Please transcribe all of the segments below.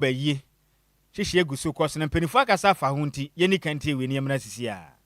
Bayie hyehyeɛ gu so kɔ so na mpanimfoɔ akasa afa ho nti yɛnni kan ntie wei ne yɛmmra sisi a.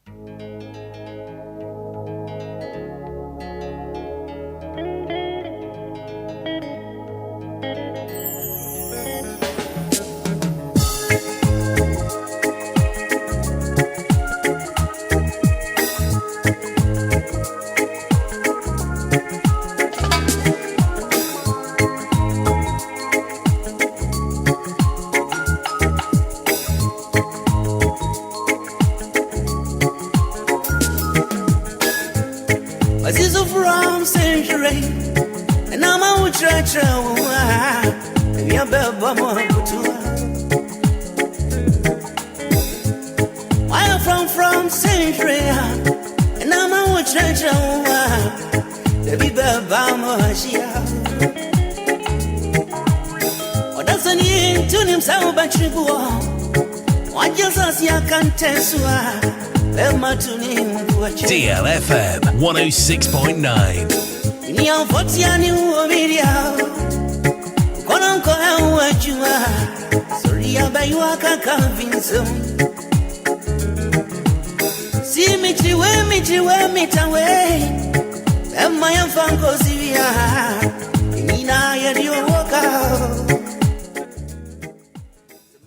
DLFM 106.9.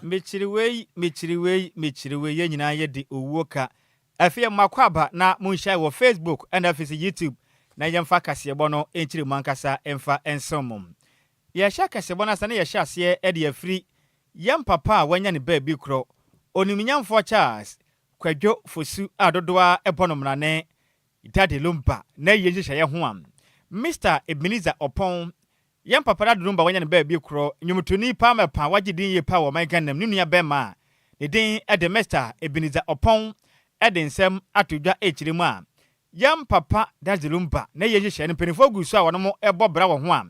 Mekyiri wei, mekyiri wei, mekyiri wei, yɛn nyinaa yɛde owuo ka. Afei mo akwaaba na monhyia wɔ Facebook ɛna afei sɛ YouTube na yɛmfa kaseɛbɔ no nkyiri mo ankasa mfa nsom mo. Yɛhyɛ kaseɛbɔ no asa na yɛhyɛ aseɛ de afiri yɛn papa a wanya ne baabi korɔ, Onimnyamfoɔ Charles Kwadwo Fosu a dodoɔ a ɛbɔ no mmrane Daddy Lumba n'ayie nhyehyɛeɛ ho a Mister Ebenezer Oppong. Yɛn papa Daddy Lumba wanya ne baabi korɔ, nnwomtoni paa mɛpa a wagye din yie paa wɔ ɔman Ghana mu, ne nua bɛɛma a ne din de Mister Ebenezer Oppong de nsɛm ato dwa rekyerɛ mu a yɛn papa Daddy Lumba n'ayie nhyehyɛeɛ no mpaninfoɔ gu so a wɔnom bɔ bra wɔ ho a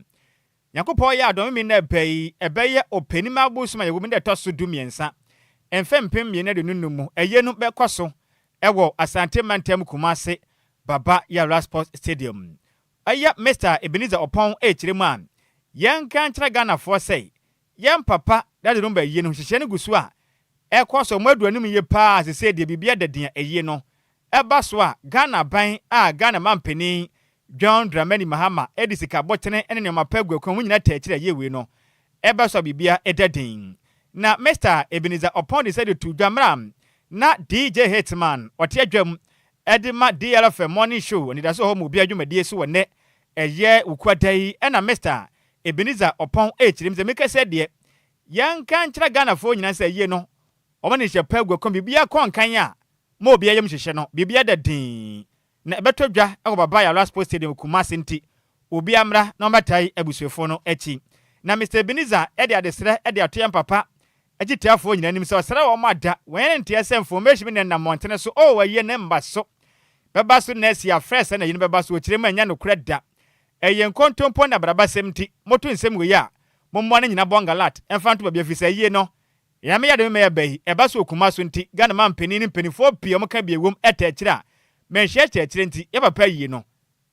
Nyankopɔn yɛ adom me nnɛ bɛ yi ɛbɛyɛ Ɔpɛnim abosom a yɛwɔ mu no da ɛtɔ so 13 mfe 2025 mu ayie no bɛkɔ so wɔ Asante Mantam Kumase Baba Yara Sports Stadium. Ɛyɛ Mister Ebenezer Oppong rekyerɛ mu a, yɛnka nkyerɛ Ghanafoɔ sɛ yɛn papa Daddy Lumba ayie no nhyehyɛɛ no gu so a ɛrekɔ so, wɔn adu anim yie paa sesei deɛ biribiara da din a ayie no ɛba so a Ghana aban a Ghana manpanin John Dramani Mahama de sika botene ne nneɛma pa agu akwan mu nyinaa taa akyiri a ɛyɛ wei no ɛba so a biribiara da din. Na Mister Ebenezer Oppong de nsa de too dwa mmerɛ a na DJ Hitman ɔte adwam de ma DLFM Morning Show anidaso wɔ hɔ ma obiara dwumadie so wɔ nnɛ ɛyɛ Wukuada yi ɛna Mister Ebenezer Oppong rekyerɛ mu sɛ mekasa deɛ yɛnka nkyerɛ Ghanafoɔ nyinaa sɛ ayie no wɔn ne nhyɛ pa agu akwan biribiara kɔ nkan a ma obiara yam hyehye no biribiara da dinn na ɛbɛtɔ dwa wɔ Baba Yara Sports Stadium Kumasi nti obiara mmra na ɔmmɛtae abusuafoɔ no akyi. Na Mister Ebenezer de adesrɛ de ato yɛn papa akyitaefoɔ nyinaa anim sɛ ɔsrɛ wɔn ada wɔn nteɛ sɛ information bi nenam mmɔntene so oh ayie no mma so bɛba so next year frɛ sɛ na ayi no bɛba so ɔkyerɛ mu ɛnyɛ nokorɛ da ɛyɛ nkontompo ne abrabasɛm nti moto nsɛm wei a mommoa no nyina bɔngalat mfa nto baabi ɛfiri sɛ ayie no Nyame yɛ adom ma yɛba yi, ɛba so wɔ Kumasi nti, Ghana manpanin ne mpaninfoɔ pii a wɔka bi ɛwom ɛta akyire a, manhyia kyerɛkyerɛ nti, yɛ papa yie no,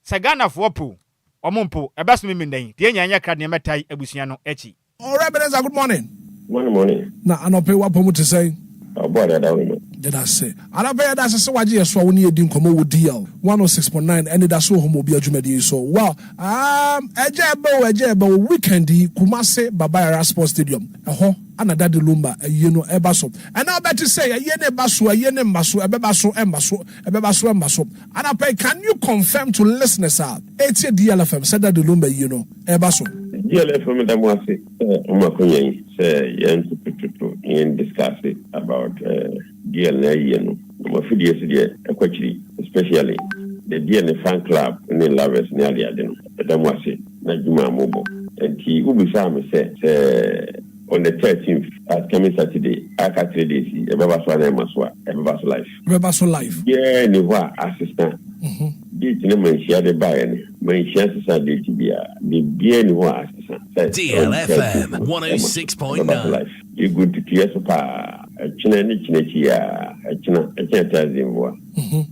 sɛ Ghanafoɔ po o, wɔn mpo, ɛba so mimi nnɛ yi, deɛ yɛn nyinaa nyɛ krado na yɛmmɛtae abusua no akyi. Ɔwura Ebenezer good morning. Morning morning. Na anɔpa yi w'apɔ mu te sɛn? Ɔbɔ ade ada wo mu. Yɛda ase. Anɔpa yi yɛda ase sɛ wagye yɛn so a wo ne yɛn di nkɔmmɔ wɔ DL 106.9 Anidaso wɔ hɔ ma obiara dwumadie yi so. Well, um, ɛgya ɛbɛ o, ɛgya ɛbɛ o, weekend yi Kumasi Baba Yara Sports Stadium, ɛhɔ ana Daddy Lumba ayie no ɛba so. Ɛna wobɛte sɛ ayie no ɛba so, ayie no mma so, ɛbɛba so, ɛmma so, ɛbɛba so, ɛmma so. Anɔpa yi, can you confirm to listeners a ɛretie DLFM sɛ Daddy Lumba ayie no ɛreba so? DLFM da mo ase sɛ mo ma akwanya yi sɛ yɛn totototo na yɛn discuss about DL no ayie no. Na mo afidie so deɛ ɛkɔ akyiri especially the DL ne fan club ne lovers ne ade ade no. Yɛda mo ase na adwuma a mobɔ. Nti wo bisaa me sɛ sɛ on the 13th that's coming Saturday aka 3 days yi ɛbɛba so anaa ɛmma so a, ɛbɛba so live. Ɛbɛba so live. Biribiara nni hɔ a asesa. Date no manhyia de baeɛ no, manhyia nsesa date biara. Biribiara nni hɔ a asesa sɛ on the DLFM 13th no ɛmma so. Ɛbɛba so 106.9. live. Yɛgu ntutuiɛ so paa. Ɛkyena ne kyena akyi yi ara, ɛkyena, ɛkyena Thursday mboa.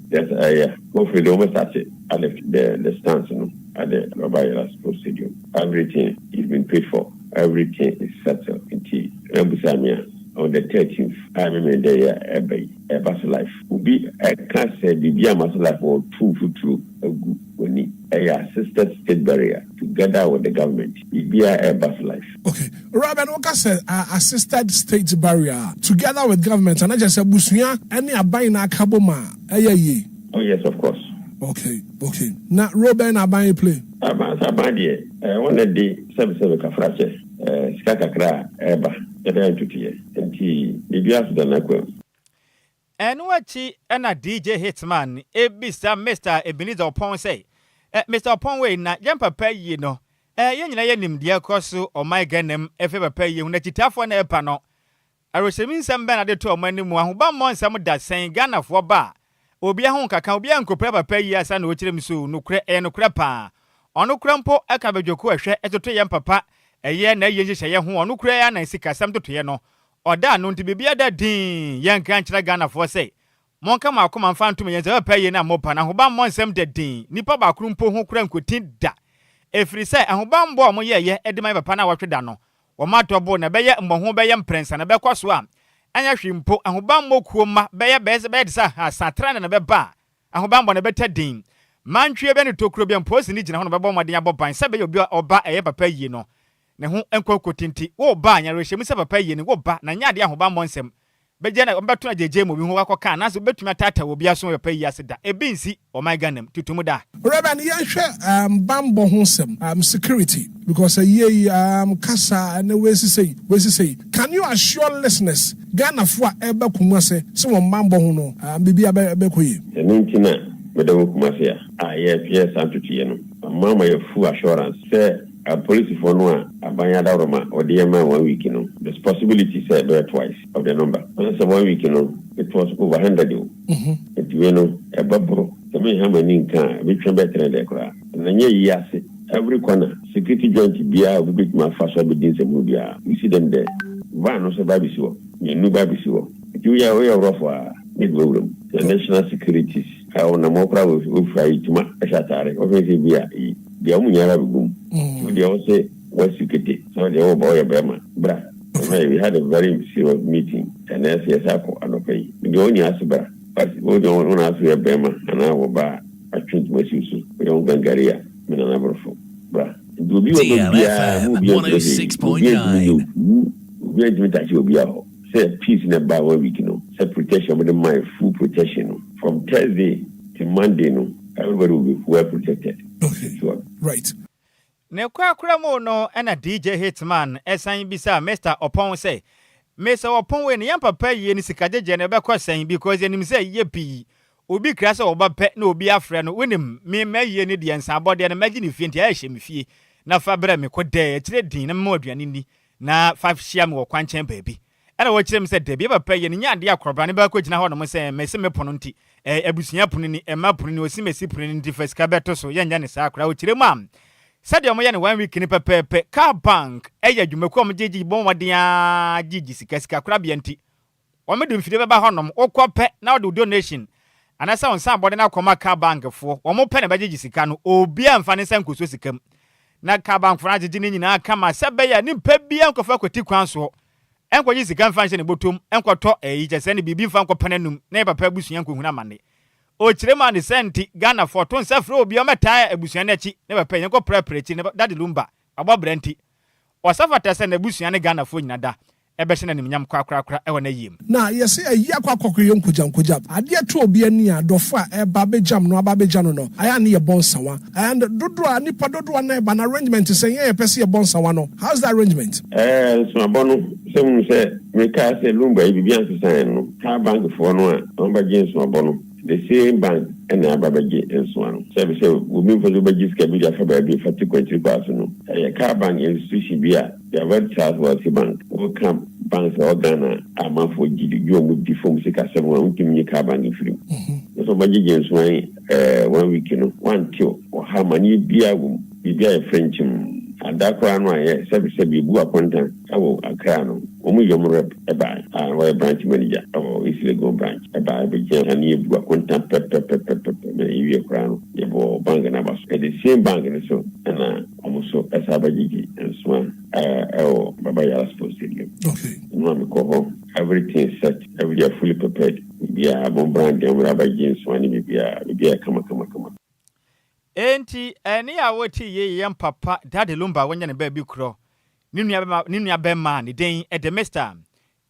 Yes, ɛyɛ. Hopefully they wɔn start at the stands no at the Baba Yara Sports Stadium. Everything is been paid for. Everything is settled. Nti Na busa me a, on the 13th a Memeneda yi a ɛba yi, ɛba so live. Obi ɛka sɛ biribi ama so live, wɔto mfuturo agu w'ani. Ɛyɛ assisted state burial together with the government. Biribiara ɛba so live. Okay, Robert, woka sɛ assisted state burial together with government, anagyɛ sɛ busua ne aban na aka bɔ ma ɛyɛ yie? Oh yes, of course. Okay, na role bɛn na aban yi play? Aban sɛ aban deɛ, wɔn na de sɛbisɛbi kafrakyɛ sika kakra a ɛba yɛde ntutuiɛ, nti biribiara so da n'akwan mu. Ɛno akyi ɛna DJ Hitman ebisa Mr Ebenezer Ɔpɔn sɛ, Mr Ɔpɔn, wei na yɛn papa yie no, yɛn nyinaa yɛ nimdeɛ kɔ so ɔman Ghana mu ɛfɛ papa yie ho na kyitafoɔ na ɛpa no awerɛhyɛmi nsɛm bɛn na de to ɔman anim, ahobammɔ nsɛm da sɛn, Ghanafoɔ ba a obi ho nkaka, obi ankopra papa yie asa na ɔkyerɛ mu so nokorɛ, ɛyɛ nokorɛ paa. Ɔno kora mpo ɛka badwoko ɛhwɛ ɛtoto yɛn papa ɛyɛ na ɛyɛ nhyehyɛeɛ ho, ɔno kora yɛ anan sikasɛm totoeɛ no ɔda ano, nti biribi ada din. Yɛnka nkyerɛ Ghanafoɔ sɛ monka mo akoma mfa ntom yɛn sɛ papa yie no a mopa no, ahobammɔ nsɛm da din, nipa baako mpo ho kora nkotin da, ɛfiri sɛ ahobammɔ a wɔyɛɛyɛ de ma yɛ papa no a wɔtwe da no, wɔn atɔ na ɛbɛyɛ mmɔho bɛyɛ mprɛnsa na ɛbɛkɔ so a ɛnyɛ hwee mpo. Ahobammɔ kuo ma bɛyɛ te sɛ asatra na ɛbɛba a ahobammɔ no ɛbɛtɛ din, mantwie bɛ ne tokuro bi mposi ne gyina hɔ na bɛbɔ mmɔden abɔ ban sɛ bɛyɛ obi a ɔba ɛyɛ papa yie no ne ho nkɔ nkotinti. Wo ba anyarɛhyɛmu sɛ papa yie no wo ba na nyɛ adeɛ ahobammɔ nsɛm bɛgye na wɔbɛto agyegye mu obi ho wakɔka anaasɛ wobɛtumi ataataa obi aso papa yi ase da ebi nsi ɔman Ghana mu tutum da. Reverend, yɛnhwɛ bambɔ ho nsɛm, security, because ɛyie yi kasa ɛne weesisei weesisei. Can you assure listeners, Ghanafoɔ a ɛbɛ Kumase, sɛ wɔn bambɔ ho no biribi abɛkɔ yie? Ɛno nti na mede wo Kumase a yɛ saa ntotoeɛ no ama ma yɛ full assurance sɛ apolisifoɔ no a aban adaworoma ɔde yɛ ma one week no, there's possibility sɛ ɛbɛyɛ twice of the number. Ɔno sɛ one week no it was over 100 o, nti wei no ɛbɛboro sɛ meha m'ani nka a ɛbɛtwa bɛtene dɛ koraa na nyɛ yi ase. Every corner security joint biara obi bɛtumi afa so abɛdi nsɛm biara, you see them there. Van no sɛ ba bɛsi hɔ mmienu, ba bɛsi hɔ, nti woyɛ worɔfo a ne de wawura mu sɛ national securities a ɔnam hɔ koraa, wɔfira yi tuma ɛhyɛ ataare, wɔfɛ sɛ bi a yi deɛ ɔmo nyinaa bɛgu mu. Deɛ wɔsɛ wasi kete sɛ ɔdeɛ wɔba ɔyɛ bɛrima bra. We had a very serious meeting ɛnɛ sɛ yɛsɛ akɔ anɔpa yi deɛ ɔnyɛ ase bra, wode wɔn ase yɛ bɛrima anaa wɔba atwe ntoma si so, woyɛ wo gangari a menana borɔfo bra. Nti obi wɔ bɛ biara mu, obi antumi obi antumi takye obi hɔ sɛ peace na ba one week no, sɛ protection mo de ma full protection no from Thursday to Monday no, everybody will be well protected. Okay. Sure. Right. Ne korakora mu no ɛna DJ Hitman ɛsan bisa Mr Ɔpɔn sɛ, Mr Ɔpɔn, wei ne yɛn papa yie ne sika gyegye no ɛbɛkɔ sɛn? Because yɛnim sɛ yie pii obi kura sɛ ɔba pɛ na obi afrɛ no, wonim me mma yie ne deɛ nsa abɔdeɛ no mɛgye ne fie, nti ayɛ hyɛ me fie na fa brɛ me kɔ dɛ akyire din na mema aduane ni na fa hyia me wɔ kwankyɛn baabi. Ɛna wɔkyerɛ me sɛ dabi, papa yɛ no nyɛ adeɛ akorɔbra ne bɛkɔ gyina hɔ nom sɛ mɛsi me pono nti abusua pono ni, ɛma pono ni, osi mɛsi pono ni, nti fa sika bɛto so. Yɛnyɛ ne saa koraa. Wɔkyerɛ mu a sɛdeɛ ɔmoyɛ no one week ni pɛpɛɛpɛ. Car Bank ɛyɛ adwumakuo a ɔmogyegye bɔ mmɔden a gyegye sika sika korabea, nti wɔn de mfidie bɛba hɔnom, wokɔ pɛ na wɔde wo donation anaasɛ wɔn nsa abɔde no akɔma Car Bank foɔ, wɔn pɛ na bɛgyegye sika no. Obiara mfa ne nsa nkɔsuo sika mu na Car Bank foɔ no agyegye ne nyinaa kama sɛ bɛyɛ nipa biara nkɔfa kɔti kwan soɔ ɛnkɔgye sika mfa nhyɛ ne bɔtɔm, ɛnkɔtɔ ɛyi kyɛ sɛ ne biribi mfa nkɔpɛ n'anum na yɛ papa abusua nkɔhunu amane. Ɔkyerɛ mu a ne sɛ nti Ghanafoɔ to nsa frɛ obi ɔmɛtaa abusua no akyi na papa yɛn kɔprɛprɛ akyi ne Daddy Lumba abɔ brɛ, nti ɔsa fata sɛ n'abusua ne Ghanafoɔ nyina da ɛbɛhyɛ n'animnyam korakorakora ɛwɔ n'ayiem. Na yɛsɛ ayi akɔ akɔkɔ yɛ nkogya nkogya adeɛ to obi ani a dɔfo a ɛba abɛgyam no aba abɛgya no, ayɛ a ne yɛbɔ nsawa and dodoɔ a nipa dodoɔ na ɛba no, arrangement sɛ yɛn yɛpɛ sɛ yɛbɔ nsawa no, how's the arrangement? Nsoabɔ no sɛ hunu sɛ mekaa sɛ Lumba yi biribi ansesan no, Car Bank foɔ no a wɔn bɛgye nsoabɔ no, the same bank ɛna aba bɛgye nsoa no, sɛbi sɛ obi mfa so bɛgye sika bi de afa baabi fa te kwankyiri paa so no, ɛyɛ Car Bank institution bi a they are very trustworthy bank. Wɔka bank sɛ ɔwɔ Ghana a amanfoɔ gye di gye wɔn di fam sika sɛm a wontumi nye Car Bank mfiri mu nso ɔbɛgyegye nsoa yi one week no wante ɔha amaneɛ biara wɔ mu, biribi a yɛfrɛ nkyem ada koraa no a yɛ sɛbi ebu akonta ɛwɔ Accra no, wɔn yɛ wɔn rep ɛbaa a wɔyɛ branch manager ɛwɔ East Legon branch ɛbaa ɛbɛgyina ha ne ebu akonta pɛpɛpɛpɛpɛ na ewie koraa no yɛbɔ bank n'aba so. Ɛde same bank no so ɛna. Wɔn nso san bɛgyegye nsoma ɛwɔ Baba Yara Sports Stadium. Ɛno a mekɔ hɔ, everything set, everything are fully prepared. Biribiara, mo brand deɛ mo abɛgye nsoma ne biribiara, biribiara kama kama kama. Enti ɛnne a wote yi yɛ yɛn papa Daddy Lumba a wanya ne baabi korɔ. Ne nua bɛma ne nua bɛma a ne din de Mister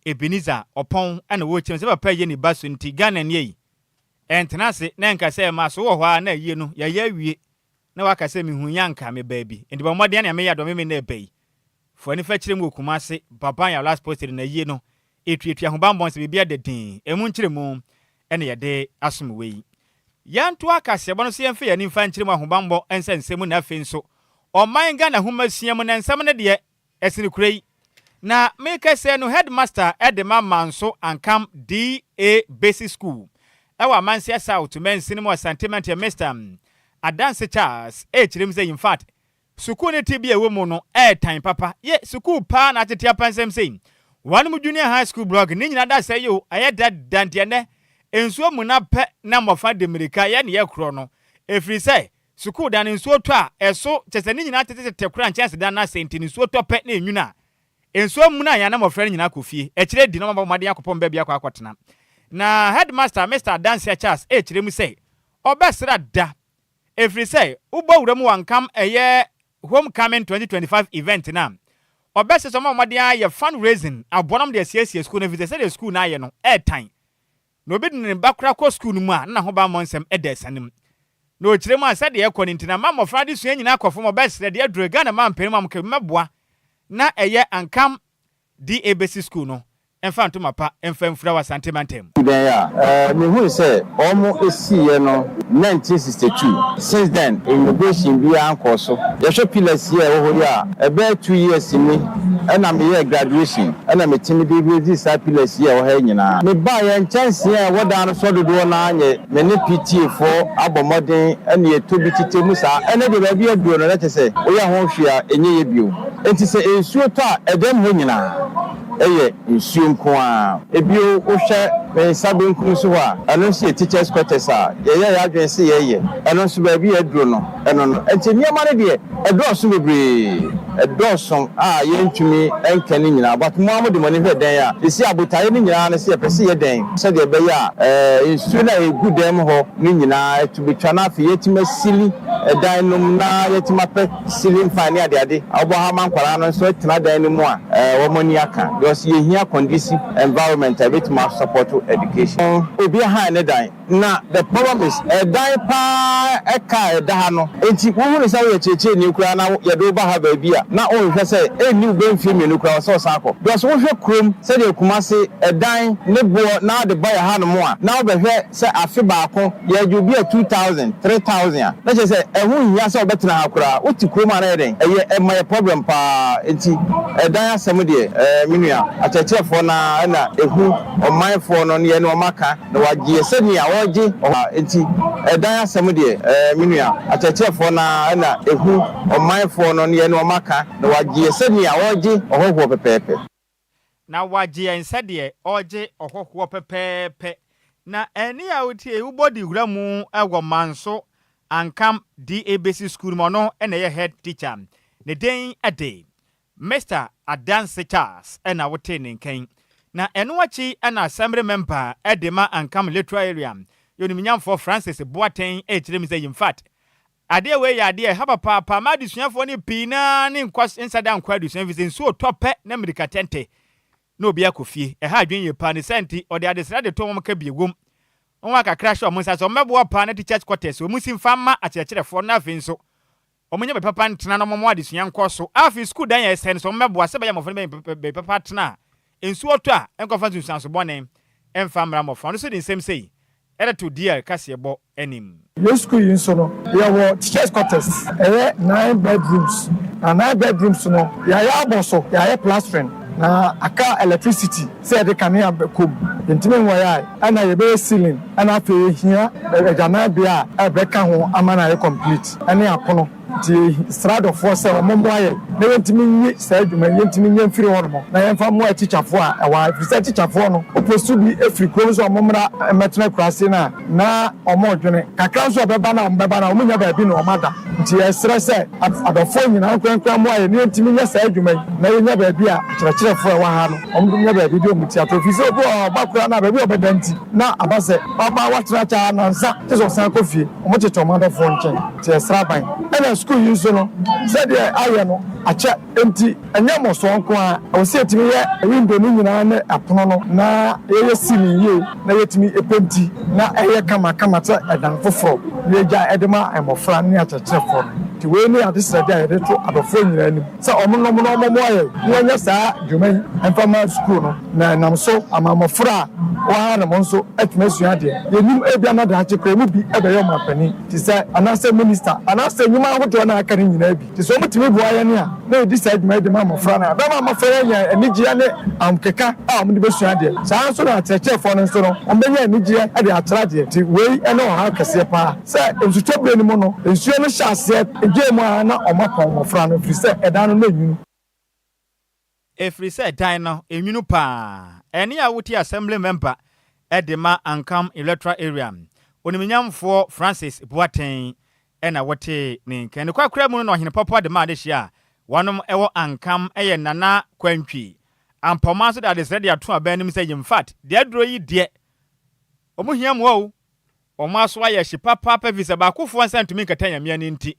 Ebenezer Ɔpɔn na wɔrekyerɛ mu sɛ papa yɛ ne ba so nti Ghana nie yi. Ɛntena ase na ɛnka sɛ ma so wɔ hɔ ara na ayie no yɛayɛ awie na waka sɛ mehu yɛ anka mebaa bi. Enti bɔ mmɔden nea meyɛ adɔ meme na ɛba yi. Fa w'ani fa kyerɛ mu wɔ Kumasi, Baban Yawlas Posted na ayie no ɛtuatua ahobammɔ nsɛ biribi ada dinn. Ɛmu nkyerɛmu na yɛde asom wei. Yɛntoa kaseɛbɔ no so yɛmfa yɛn ani mfa nkyerɛ mu ahobammɔ nsɛnsɛm mu na afei nso ɔman Ghana nhomasua mu na nsɛm no deɛ ɛsene kura yi. Na mekɛsɛ no headmaster de ma Manso Ankam DA Basic School ɛwɔ Amansia South mansini mu Asante Mantam Mister Adanse Charles ɛrekyerɛ mu sɛ infact Sukuu no tebea a ɛwɔ mu no yɛ tan papa. Ye, sukuu paa na atete apansam sei. Wɔnom junior high school blɔg ne nyina da sɛe o, ɛyɛ dɛ da nti ɛnnɛ nsuo muna pɛ na mmɔfra de mmirika yɛ neɛ korɔ no. Ɛfiri sɛ sukuu dan no nsuo tɔ a ɛso kyɛ sɛ ne nyinaa tetetete koraa nkyɛnsedan no asɛe nti nsuo tɔ pɛ na ɛnwunu a nsuo muna yɛn na mmɔfra no nyinaa kɔ fie. Akyire di na wɔabɔ mmɔden akɔpɔn baabi akɔ akɔtena. Na headmaster Mister Adanseɛ Charles rekyerɛ mu sɛ ɔbɛsra da Ɛfiri sɛ wobɔ wura mu wɔ Ankam ɛyɛ Homecoming 2025 event no a, ɔbɛsɛ sɛ ɔma mmɔden ara yɛ fundraising aboa na wɔde asiesie sukuu no ɛfiri sɛ sɛdeɛ sukuu no ayɛ no ɛretan. Na obi de ne ba koraa kɔ sukuu no mu a na n'ahobammɔ nsɛm da asiane mu. Na ɔkyerɛ mu a sɛdeɛ ɛrekɔ no nti na ama mmɔfra adesua nyinaa kɔ fam ɔbɛsrɛ deɛ aduru Ghana mampanin mu a wɔka bi mmɛboa na ɛyɛ Ankam DA bɛsi sukuu no mfa ntoma pa mfa mfura wɔ Asante mantam. Dɛn a mehui sɛ wɔn siiɛ no 1962 since then renovation biara nkɔɔ so. Yɛhwɛ pillars yi a ɛwɔ hɔ yi a ɛbɛyɛ 2 years ni ɛna meyɛɛ graduation ɛna metumi de raise saa pillars yi a ɛwɔ ha yi nyinaa. Mebaeɛ, nkyɛnsee a ɛwɔ dan no so dodoɔ no ara nyɛ me ne PTA foɔ abɔ mmɔden ɛna yɛtɔ bi tete mu saa. Ɛnɛ deɛ baabi aduro no na kyerɛ sɛ woyɛ ho hwee a ɛnyɛ yɛ bio. Nti sɛ nsuo tɔ a, ɛdɛm hɔ nyinaa ɛyɛ nsuo nko ara. Ebio, wohwɛ me nsa benkum so hɔ a, ɛno nso yɛ teachers quarters a yɛyɛ yɛn adwene sɛ yɛyɛ. Ɛno nso baabi a aduro no, ɛno no. Nti nneɛma no deɛ ɛdɔɔso bebree, ɛdɔɔso a yɛntumi nka ne nyinaa. But mo ara mode mo ani hwɛ dan a, seesei abotaeɛ no nyinaa ne sɛ yɛpɛ sɛ yɛ dan sɛdeɛ ɛbɛyɛ a nsuo no a ɛgu dan mu hɔ no nyinaa ɛto bɛtwa na afei yɛatumi asili dan no mu na yɛatumi apɛ ceiling fan ne adeade a wɔbɔ ha ma nkwadaa no nso tena dan no mu a wɔn ani aka because yɛhia conducive environment a ɛbɛtumi asupport education. Obi ahan ne dan na the problem is ɛdan paa ɛka a ɛda ha no nti wohunu sɛ woyɛ kyerɛkyerɛni koraa na yɛde wo ba ha baabi a na wohwehwɛ sɛ ɛnni wo bɛ mfeɛ 2 koraa wɔ sɛ ɔsan kɔ because wohwɛ kurom sɛdeɛ Kumase ɛdan ne boɔ na wode ba yɛ hanom a na wobɛhwɛ sɛ afe baako yɛgye obi a 2000, 3000 a, na kyerɛ sɛ ɛho nhia sɛ wobɛtena ha koraa. Wote kurom a na ɛyɛ dɛn? Ɛyɛ ɛma yɛ problem paa. Nti ɛdan asɛm deɛ ɛɛ me nua, akyerɛkyerɛfoɔ no ara na ɛhu ɔmanfoɔ no ne yɛne wɔn aka na wɔagye yɛ sɛnea wɔregye ɔhɔ. Nti ɛdan asɛm deɛ ɛɛ me nua, akyerɛkyerɛfoɔ no ara na ɛhu ɔmanfoɔ no ne yɛne wɔn aka na wɔagye yɛ sɛnea wɔregye ɔhɔhoɔ pɛpɛɛpɛ. Na wagye yɛn sɛdeɛ ɔregye ɔhɔhoɔ pɛpɛɛpɛ. Na ɛnne a wotie yi, wobɔ de wura mu wɔ Manso Ankam DA Basic School no mu, ɔno na ɛyɛ head teacher. Ne din de Mister Adanse Charles na wotee ne nka yi. Na ɛno akyi na Assembly Member de ma Ankam Electoral Area, yɛ Onimnyamfoɔ Francis Boateng rekyerɛ mu sɛ, infact, adeɛ wei yɛ adeɛ a ɛha papaapa ma adesuafoɔ no pii no ara ne nkɔ nsa da nkɔ adesua ɛfiri sɛ nsuo tɔ pɛ na mmirika tɛntɛ na obi akɔ fie. Ɛha adwene yie paa ne saa nti ɔde adesrɛ de to wɔn ka bi ɛwom wɔn kakra hyɛ wɔn nsa sɛ wɔmmɛboa paa na teachers quarters wɔn si mfa mma akyerɛkyerɛfoɔ no na afei nso wɔnyɛ baabi papa ntena na wɔn adesua nkɔ so. Afei sukuu dan a ɛsɛe no sɛ wɔmmɛboa sɛ ɛbɛyɛ mmɔfra no bɛnya baabi papa atena a nsuo tɔ a ɛnkɔfa nsunsuanso bɔne mfa mmra mmɔfra no so de nsɛm sei ɛreto DL kaseɛbɔ anim. Yɛn sukuu yi nso no, yɛwɔ teachers quarters, ɛyɛ nine bedrooms, na nine bedrooms no, yɛayɛ abɔ so, yɛayɛ plastering, na aka electricity sɛ yɛde kanea bɛkɔ mu. Yɛntumi nwɔyae, ɛna yɛbɛyɛ ceiling, ɛna afei yɛhia agyananbea a ɛbɛka ho ama no ayɛ complete, ɛne apono. Nti yɛsrɛ adɔfoɔ sɛ wɔmmoa yɛn na yɛntumi nyi saa adwuma yi, yɛntumi nyɛ mfiri hɔnom na yɛmfa mmoa atikyafoɔ a ɛwɔ ha. Ɛfiri sɛ atikyafoɔ no, wopostu bi firi kurom sɛ wɔmmra mmɛtena akuraase no a, na wɔredwene. Kakra nso a ɛbɛba no a wɔbɛba no a, wɔnnya baabi na wɔada. Nti yɛsrɛ sɛ adɔfoɔ nyinaa nkorankora mmoa yɛn na yɛntumi nyɛ saa adwuma yi na yɛnya baabi a akyerɛkyerɛfoɔ a ɛwɔ ha no wɔnya baabi de wɔn ti ato. Ɛfiri sɛ obi wɔ hɔ a ɔba koraa no a, baabi a ɔbɛda nti na aba sɛ ɔba watena kyɛ ara nnansa gye sɛ ɔsan kɔ fie. Wɔtete wɔn adɔfoɔ nkyɛn nti yɛsrɛ aban. Ɛna sukuu yi nso no sɛdeɛ ayɛ no akyɛ nti ɛnyɛ mmɔsoɔ nko ara, ɛwɔ sɛ yɛtumi yɛ window no nyinaa ne ɛpono no na yɛyɛ ceiling yie na yɛtumi penti na ɛyɛ kama kama sɛ ɛdan foforɔ na yɛgya de ma mmɔfra ne akyerɛkyerɛfoɔ no. Nti wei ne adesrɛdeɛ a yɛde to adɔfoɔ nyinaa anim sɛ wɔnom na wɔmmoa yɛn na yɛnyɛ saa dwuma yi mfa mma sukuu no na ɛnam so ama mmɔfra a wɔwɔ hanom nso atumi asua adeɛ. Yɛnnim, ebia na daakye koraa emu bi bɛyɛ ɔmanpanin te sɛ anaasɛ minista anaasɛ nnwuma ahodoɔ no a aka no nyinaa bi. Nti sɛ wɔtumi boa yɛn a na yɛdi saa dwuma yi de ma mmɔfra no a, ɛbɛma mmɔfra yi anya anigyeɛ ne ahokeka a wɔde bɛsua adeɛ. Saa ara nso na akyerɛkyerɛfoɔ no nso no, wɔbɛnya anigyeɛ de akyerɛ adeɛ. Nti wei ne ɔhaw kɛseɛ pa ara sɛ nsutɔ berɛ no mu no, nsuo no hyɛ aseɛ gyae mu ara na wɔapɔn mmɔfra no ɛfiri sɛ ɛdan no na ɛnwunu. Ɛfiri sɛ dan no nwunu paa. Ɛnne a wotie Assembly Member de ma Ankam Electoral Area, Onimnyamfoɔ Francis Boateng na wotee ne nka. Ne kwakora mu no na Ɔhene Pɔpɔ de maa adehyeɛ a wɔnom wɔ Ankam yɛ Nana Kwantwi. Ampɔmaa nso de adesrɛ de ato aban anim sɛ yimfat deɛ aduro yi deɛ wɔn hia mmoa o, wɔn aso ayɛ hye papaapa ɛfiri sɛ baakofoɔ nsa ntumi nkata Nyame ani nti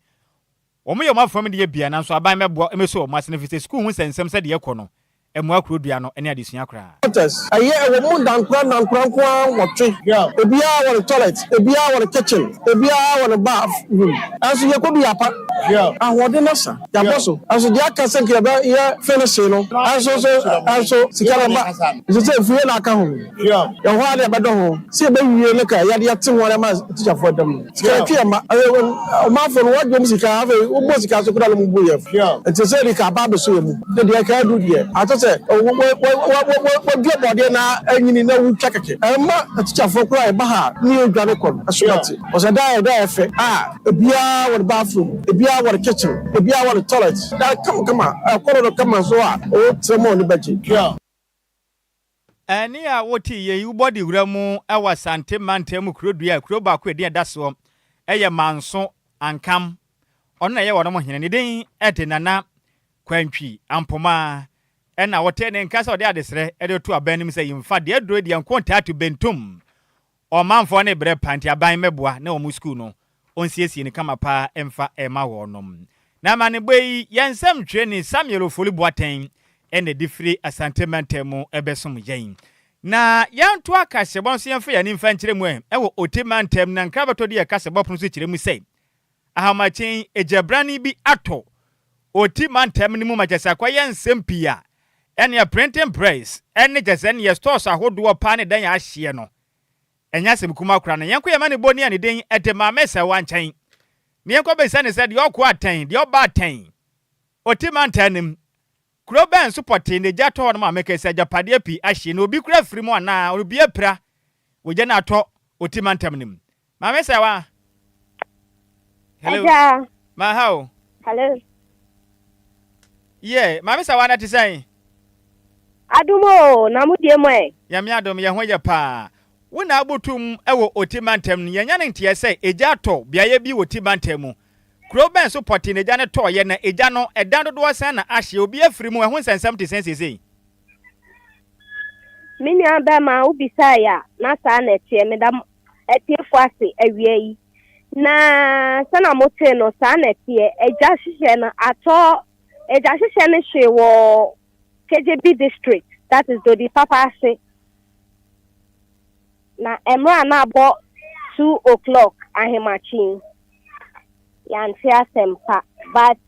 Wɔyɛ wɔn afam deɛ bia, nanso aban mmɛboa mmɛsɔ wɔn asene efisɛ sukuu ho nsɛnsɛm sɛdeɛ ɛkɔ no, ɛmmoa kuro dua no ne adesua koraa. Quarters, ɛyɛ ɛwɔ mu ndankora ndankora nko ara nwɔtwe, ebiara wɔ ne toilet, ebiara wɔ ne kitchen, ebiara wɔ ne bath room, ɛnso yɛkɔ bi yɛapa, ahoɔden no asa, yɛabɔ so, ɛnso deɛ aka sɛ nka yɛbɛ yɛ finishing no, ɛnso nso ɛnso sika no mma, nso sɛ efie na aka ho, yɛwɔ hɔ ara na yɛbɛdɔ ho, sɛ yɛbɛwie no ka yɛde yɛte ho ara ma tikyafoɔ da mu. Sika twe ɛma ɔmanfo no wɔgye wɔn sika afei wobɔ sika so koraa na wɔn bu yɛ nti sɛ ɛde ka aba abɛso yɛ mu ne deɛ ɛka adu deɛ ato sɛ wɔdua bɔdeɛ na anyini na wotwa kɛkɛ ɛma atikyafoɔ koraa ɛba ha ne yɛdwane kɔ no ɛso bɛte ɔsɛ da ɛda ɛfɛ a ebiara wɔ ne bathroom ebiara wɔ ne kitchen ebiara wɔ ne toilet da kama kama ɛkɔrɔ no kama so a ɔwɔ mu a ɔne bɛgye. Ɛnne a wote yɛ yi wobɔ de wura mu wɔ Asante mantam mu kuro dua a kuro baako a edin a ɛda soɔ yɛ Manso Ankam. Ɔno na ɛyɛ wɔnom hene. Ne din de Nana Kwantwi Ampoma. Ɛna wɔte ne nka sɛ ɔde adesrɛ de reto aban no mu sɛ yɛmfa deɛ aduro yi deɛ nko ntaa to bentum. Ɔmanfoɔ no rebrɛ paa nti aban mmɛboa na wɔn sukuu no ɔnsiesie no kama paa mfa mma wɔnom. Na amanebɔ yi yɛn nsɛmtwerɛni Samuel Ofori Boateng na ɛde firi Asante mantam mu bɛsom yɛn. Na yɛntoa kaseɛbɔ no so yɛmfa yɛn ani mfa nkyerɛ mu ɛ wɔ Oti mantam na nkrabɛtɔ de yɛ kaseɛbɔ pono so kyerɛ mu sɛ ahomakyen egyabrane bi atɔ Oti mantam no mu ma kyerɛ sɛ akɔyɛ nsɛm pii a ɛneɛ printing press ne kyerɛ sɛ ɛneɛ stores ahodoɔ paa ne dan a ahyeɛ no ɛnyɛ asɛm kumaa koraa na yɛnkɔ yɛma ne bɔni a ne din de Maame Sɛwa nkyɛn na yɛnkɔ bɛsa ne sɛ deɛ ɔkɔ atɛn deɛ ɔba atɛn Oti mantam no mu kuro bɛn so pɔtee na egya tɔ hɔ no ma meka sɛ agyapadeɛ pii ahye na obi kura firi mu anaa obi apira wɔ gya no atɔ Oti mantam no mu Maame Sɛwa Hello Agya. Ma ha o. Hello. Yeah, Maame Sɛwa na te sɛn? Adom o, na mo deɛ mu ɛ? Nyame adom, yɛn ho yɛ paa. Wo na abotum wɔ Oti mantam no, yɛanya no nteɛ sɛ egya atɔ beaeɛ bi wɔ Oti mantam mu. Kuro bɛn so pɔtee na egya no tɔɔeɛ, na egya no, ɛdan dodoɔ sɛn na ahye, obi afiri mu, ɛho nsɛnsɛm te sɛn seesei? Me nua bɛma wo bisaeɛ a, na saa na ɛteɛ. Meda atiefo ase awia yi. Na sɛnea motee no, saa na ɛteɛ. Agya hyehyɛ no atɔ, agya hyehyɛ no hwee wɔ Kadjebi district, that is Dodi Papa ase. Na mmerɛ a na abɔ 2 o'clock ahemakye yi, yɛante asɛm pa. But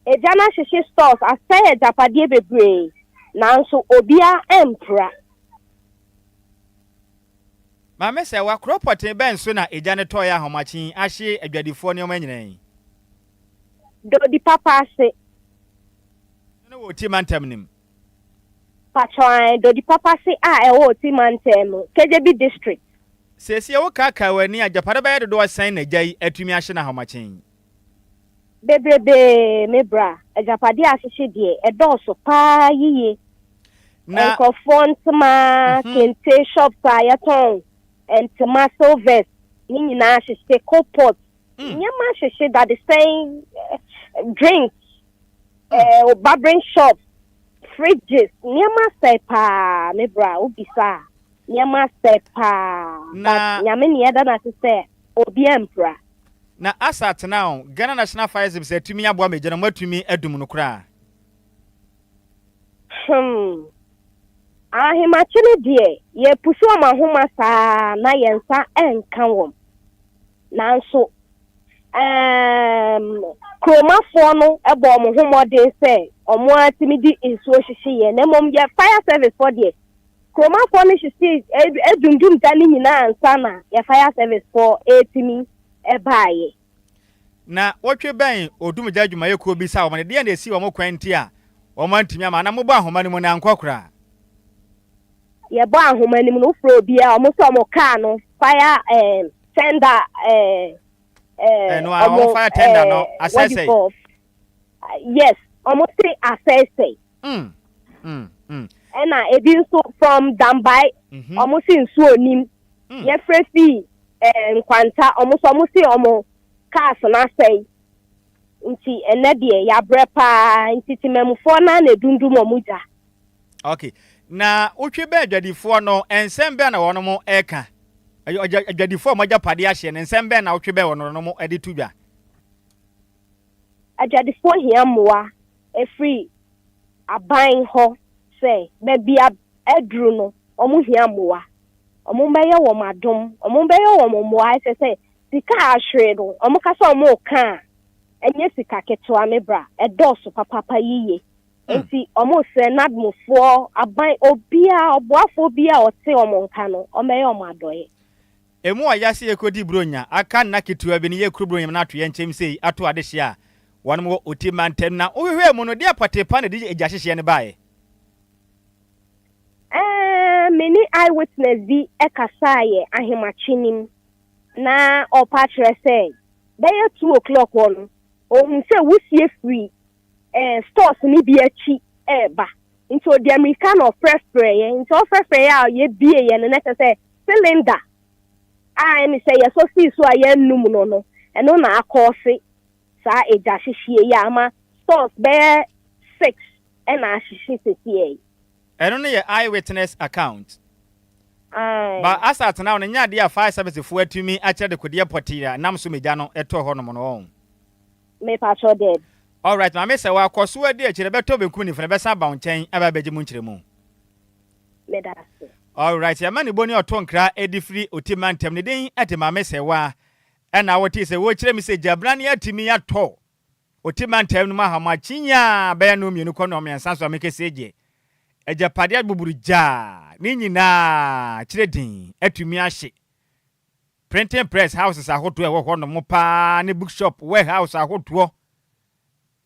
agya no ahyehye stores, asɛe agyapadeɛ bebree, nanso obia ampira. Maame Sɛwa, kuro pɔtee bɛn so na egya no tɔeɛ ahomakye yi ahye adwadifoɔ nneɛma nyinaa yi? Dodi Papa ase. Ɛno no wɔ Oti mantam no mu. Pakyɛw ae, Dodi Papa ase a ɛwɔ Oti mantam mu, Kadjebi district. Seesei wo kaakaa w'ani a, agyapade bɛyɛ dodoɔ sɛn na gya yi atumi ahye no ahomakye yi? Bebrebee, me bra. Agyapadeɛ a ahyehye deɛ, ɛdɔɔso paa yiye. Na. Nkurɔfoɔ ntoma, kente shops a yɛtɔn ntoma, silvers, ne nyinaa ahyehye, coal pot, nneɛma ahyehye, dadesɛn, drinks, barbering shops, fridges, nneɛma asɛe paa, me bra, wobisa a, nneɛma asɛe paa. Na. But Nyame ne yɛda no ase sɛ obi ampira. Na asa atena o, Ghana National Fire Service atumi aboa ma egya no moatumi adum no koraa? Ahemakye no deɛ, yɛpusu wɔn ahoma saa na yɛn nsa nka wɔn. Nanso, kuromafoɔ no bɔ wɔn ho mmɔden sɛ wɔn ara tumi de nsuo hyehye yɛn. Na mmom yɛ fire service foɔ deɛ, kuromafoɔ no hyehye edundum da no nyinaa ansa na yɛ fire service foɔ etumi ɛbaayɛ. Na wotwe bɛn odumgya adwumayɛkuo bi sa wɔn no, deɛ na esi wɔn kwan nti a wɔn antumi ama, na mobɔ ahoma no mu na ankɔ koraa? Yɛbɔ ahoma no mu no, wofrɛ obiara, wɔn sɛ wɔn kaa no fire tender Ɛno a wɔn fire tender no what do you asɛesɛe. call? Yes, wɔn se asɛesɛe. Ɛna ebi nso from Dambai, wɔn se nsuo nim. Yɛfrɛ fi Nkwanta, wɔn nso wɔn se wɔn cars no asɛe. Nti ɛnɛ deɛ yɛabrɛ paa, nti temamufoɔ naa na edundum wɔn gya. Okay. Na wotwe bɛn adwadifoɔ no, nsɛm bɛn na wɔn ɛka? Adwadifoɔ a wɔn agyapadeɛ ahyeɛ no, nsɛm bɛn na wotwe bɛn wɔn no de to dwa? Adwadifoɔ hia mmoa efiri aban hɔ sɛ baabi a aduru no, wɔn hia mmoa. Wɔn bɛyɛ wɔn adom, wɔn bɛyɛ wɔn mmoa. Ɛsɛ sɛ sika a ahwere no, wɔn kasa wɔn ka a, ɛnyɛ sika ketewa, me bra, ɛdɔɔso papapa yiye. Nti wɔn srɛ NADMOfoɔ, aban, obiara, ɔboafoɔ biara a ɔte wɔn nka no, wɔn bɛyɛ wɔn adɔeɛ. Emu a yɛase yɛkɔdi Buronya aka nna ketewa bi no, yɛkuru Buronya mu no ato yɛn nkyɛm sei ato adehye a wɔnom wɔ Oti mantam. Na wohwehwɛɛ mu no, deɛ pɔtee pa na ɛde egya hyehyeɛ no baeɛ? Me ne eyewitness bi kasaeɛ ahemakye nim na ɔpa kyerɛ sɛ bɛyɛ 2 o'clock hɔ no, ohun sɛ wusie firi stores no bi akyi ɛɛba, nti ɔde amirika na ɔfrɛfrɛ yɛ. Nti ɔfrɛfrɛ yɛ a yɛbie yɛ no, na kyerɛ sɛ cylinder a ɛne sɛ yɛsɔ sii so a yɛnnum no, ɛno na akɔɔse saa egya hyehyɛ yi a ama stores bɛyɛ six ɛna ahyehye sesie yi. Ɛno no yɛ eyewitness account. Aye. Ba asa atena no nyɛ adeɛ a fire service foɔ atumi akyerɛ de kodeɛ pɔtee a nam so megya no ɛtɔɔ hɔ nom no ɔn. Mepatwɔ dɛ. Alright, maame, sɛ wakɔ so adi akyire bɛtɔ benkum nifa na bɛsan aba wo nkyɛn aba abɛgye mu nkyerɛmu. Meda ase. Alright, yɛma ne boni ɔto nkra ɛdi firi Oti mantam, ne din ɛde Maame Sɛwa. Ɛna wotee sɛ wɔkyerɛ mi sɛ gyabrane atumi atɔ Oti mantam no mu ahamakye nyaa bɛyɛ no mmienu kɔ no mmiɛnsa so a mekɛseɛ gye agyapadeɛ buburu gyaa ne nyinaa kyerɛ din atumi ahye printing press houses ahodoɔ a ɛwɔ hɔ nom paa ne bookshop warehouse ahodoɔ,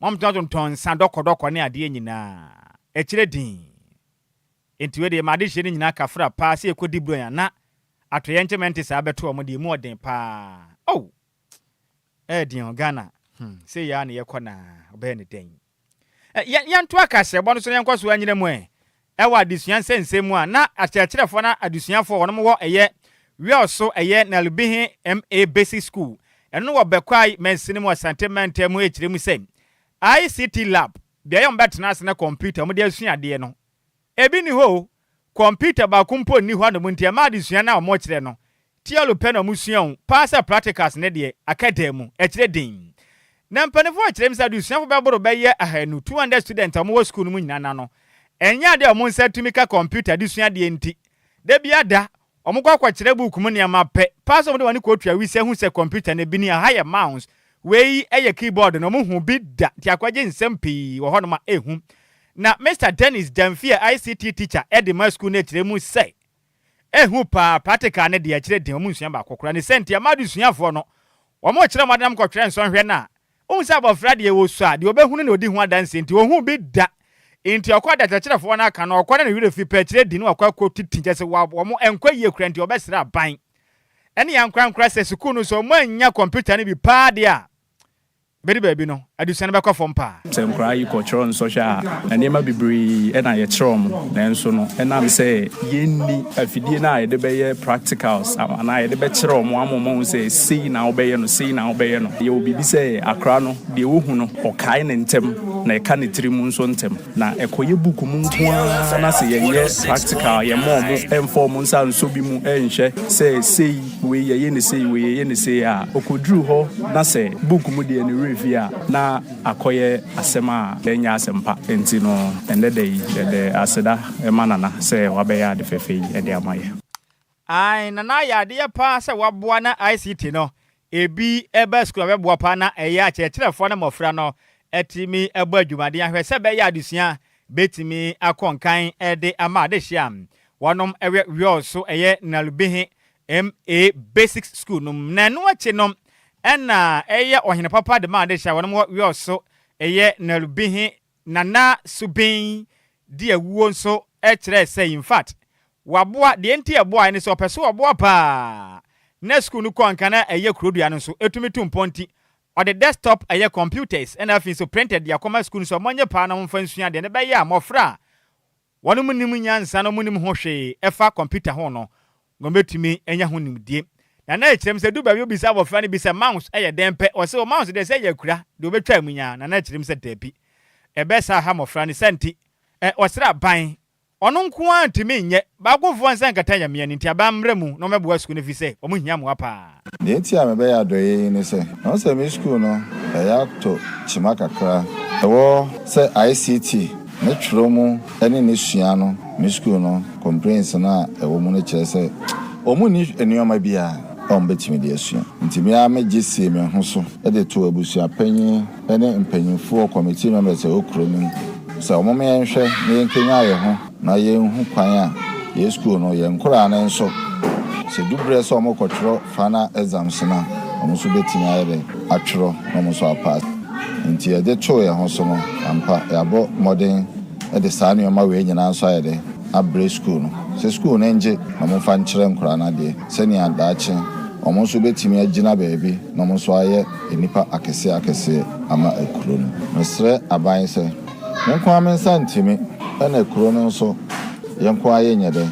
wɔn tontɔn nsa dɔkɔdɔkɔ ne adeɛ nyinaa ɛkyerɛ din. Nti wei deɛ ma adehyɛ no nyinaa kafra paa sɛ yɛkɔdi buronya na atoyɛ nkyɛmɛnte saa bɛto ɔmo deɛ mu ɔden paa. Oh, ɛyɛ den o, Ghana. Sɛ yɛ a na yɛkɔ na ɔbɛyɛ ne dɛn? Yɛnto akasɛbɔ no so na yɛnkɔ so anyina mu ɛ ɛwɔ adesua nsɛnsɛm mu a na akyerɛkyerɛfoɔ na adesuafoɔ wɔnom wɔ ɛyɛ Wiawso ɛyɛ Nalubihe M/A Basic School, ɛno wɔ Bɛkwae mansini mu, Asante mantam mu, ɛkyerɛ mu sɛ ICT lab, beaeɛ a wɔbɛtena ase na kɔmputa wɔde asua adeɛ no, ebi ni hɔ o. Kɔmputa baako mpo nni hɔ anom, nti ɛma adesua no a wɔkyerɛ no theory pɛ na wɔsua o paa, sɛ practicals ne deɛ aka dan mu. Ɛkyerɛ den na mpanimfoɔ kyerɛ mu sɛ adesuafo bɛboro bɛyɛ 200, 200 students a wɔwɔ school no mu nyinaa na no ɛnyɛ adeɛ a wɔn nsa tumi ka kɔmputa de sua adeɛ, nti da bi ada wɔn kɔ akɔkyerɛ book mu nneɛma pɛ paa sɛ wɔde wɔn ani kɔtua wisi ahu sɛ kɔmputa no bi ni, aha yɛ mouse, wei yɛ keyboard no, wɔn hu bi da, nti akɔgye nsɛm pii wɔ hɔnom a ehu. Na Mr Dennis Jamfi a ICT teacher ɛde ma school no akyerɛ mu sɛ ehu paa, practical ne deɛ akyerɛ den, wɔn nsua baako koraa ne sɛ nti ama adesuafoɔ no wɔn kyerɛ wɔn adenam kɔtwerɛ nsɔnhwɛ no a ohun sɛ abɔfra deɛ wɔ su a deɛ ɔbɛhunu na ɔdi ho adanse, nti ohun bi da, nti ɔkɔ adakyerɛkyerɛfoɔ no aka no, ɔkɔ na ne werɛ fi pɛ akyerɛ di no wakɔ akɔ titi kyɛ sɛ wɔn nkɔ yie kura, nti ɔbɛsrɛ aban ɛne yɛn ankorankora sɛ sukuu no so wɔn anya kɔmputa no bi paa deɛ a. Bɛdu baabi no, adesua no bɛkɔ fam paa. Sɛ nkwadaa yi kɔkyerɛw nsɔhwɛ a, nneɛma bebree na yɛkyerɛ wɔn, nanso no, ɛnam sɛ yɛnni afidie no a yɛde bɛyɛ practicals anaa yɛde bɛkyerɛ wɔn ama wɔahu sɛ sei na wobɛyɛ no, sei na wobɛyɛ no. Yɛwɔ biribi sɛ akwadaa no, deɛ ɔhu no, ɔkae no ntɛm na ɛka ne tiri mu nso ntɛm. Na ɛkɔyɛ book mu nko ara na sɛ yɛnyɛ practical, yɛmma wɔn mfa wɔn nsa nsɔ bi mu nhwɛ sɛ sei Wei yɛyɛ no sei, wei yɛyɛ no sei a, ɔkɔduru hɔ na sɛ book mu deɛ ne werɛ fi a, na akɔyɛ asɛm a ɛnyɛ asɛm pa. Enti no, ɛnnɛ da yi, yɛde aseda ma Nana sɛ wabɛyɛ ade fɛfɛ yi de ama yɛn. Ae Nana ayɛ adeɛ paa sɛ waboa na ICT no ebi ba sukuu a bɛboa paa na ɛyɛ akyerɛkyerɛfoɔ ne mmɔfra no atumi abɔ adwumaden ahwɛ sɛ ɛbɛyɛ adesua bɛtumi akɔ nkan de ama adehyeɛ a wɔnom wɛ wiɔɔ so ɛyɛ Nalubihe MA Basics School no mu. Na ɛno akyi no ɛna ɛyɛ ɔhene papa de ma adehyeɛ a wɔnom wɔ wiɔɔ so ɛyɛ Nalubihe Nana Subin di awuo nso kyerɛɛ sɛ infact waboa, deɛ nti ɛboaeɛ ne sɛ ɔpɛ sɛ ɔboa paa na sukuu no kɔ nka na ɛyɛ kurodua no nso ɛtumi tu mpɔn nti ɔde desktop ɛyɛ computers ɛna afei nso printer de akɔma sukuu no sɛ wɔnyɛ paa na wɔmfa nsua adeɛ na ɛbɛyɛ a mmɔfra a wɔnom nnim nyansa na wɔnnim ho hwee ɛfa computer ho no wɔbɛtumi anya ho nimdie. Na na ɛkyerɛ mu sɛ du baabi wobisa abɔfra no bi sɛ mouse yɛ dɛn pɛ, ɔse o mouse deɛ sɛ ɛyɛ akura deɛ ɔbɛtwa mu nyaa. Na na ɛkyerɛ mu sɛ daabi, ɛbɛ saa ha mmɔfra no sɛ nti ɛ ɔsrɛ aban, ɔno nko ara ntumi nyɛ, baakofoɔ nsa nkata nyame ani nti aban mmra mu na wɔmmɛboa sukuu no ɛfiri sɛ wɔn hia mmoa paa. Deɛ nti a mebɛyɛ adɔeɛ yi ne sɛ, mahu sɛ me sukuu no ɛyɛ ato kyima kakra. Ɛwɔ sɛ ICT ne twerɛ mu ne ne sua no, me sukuu no complaints no a ɛwɔ mu no kyerɛ sɛ wɔn nni nnoɔma biara a wɔn bɛtumi de asua. Nti me ara me gye sii me ho so de too abusua panyin ne mpanyinfoɔ, committee members a ɛwɔ kuro no mu sɛ wɔn ma yɛnhwɛ na yɛnkanyan yɛn ho na yɛnhu kwan a yɛn sukuu no yɛn nkoraa no nso sɛ du berɛ sɛ wɔn kɔtwerɛ final exams no a wɔn nso bɛtumi ayɛ dɛn atwerɛ na wɔn nso apass. Nti yɛde too yɛn ho so no ampa yɛabɔ mmɔden de saa nnoɔma wei nyinaa nso ayɛ dɛn abrɛ sukuu no sɛ sukuu no ngye na wɔmfa nkyerɛ nkoraa no adeɛ sɛnea daakye wɔn nso bɛtumi agyina baabi na wɔn nso ayɛ nnipa akɛseɛ akɛseɛ ama kuro no. Mesrɛ aban sɛ, me nko ara me nsa ntumi, ɛna kuro no nso yɛn nko ara yɛnyɛ dɛn,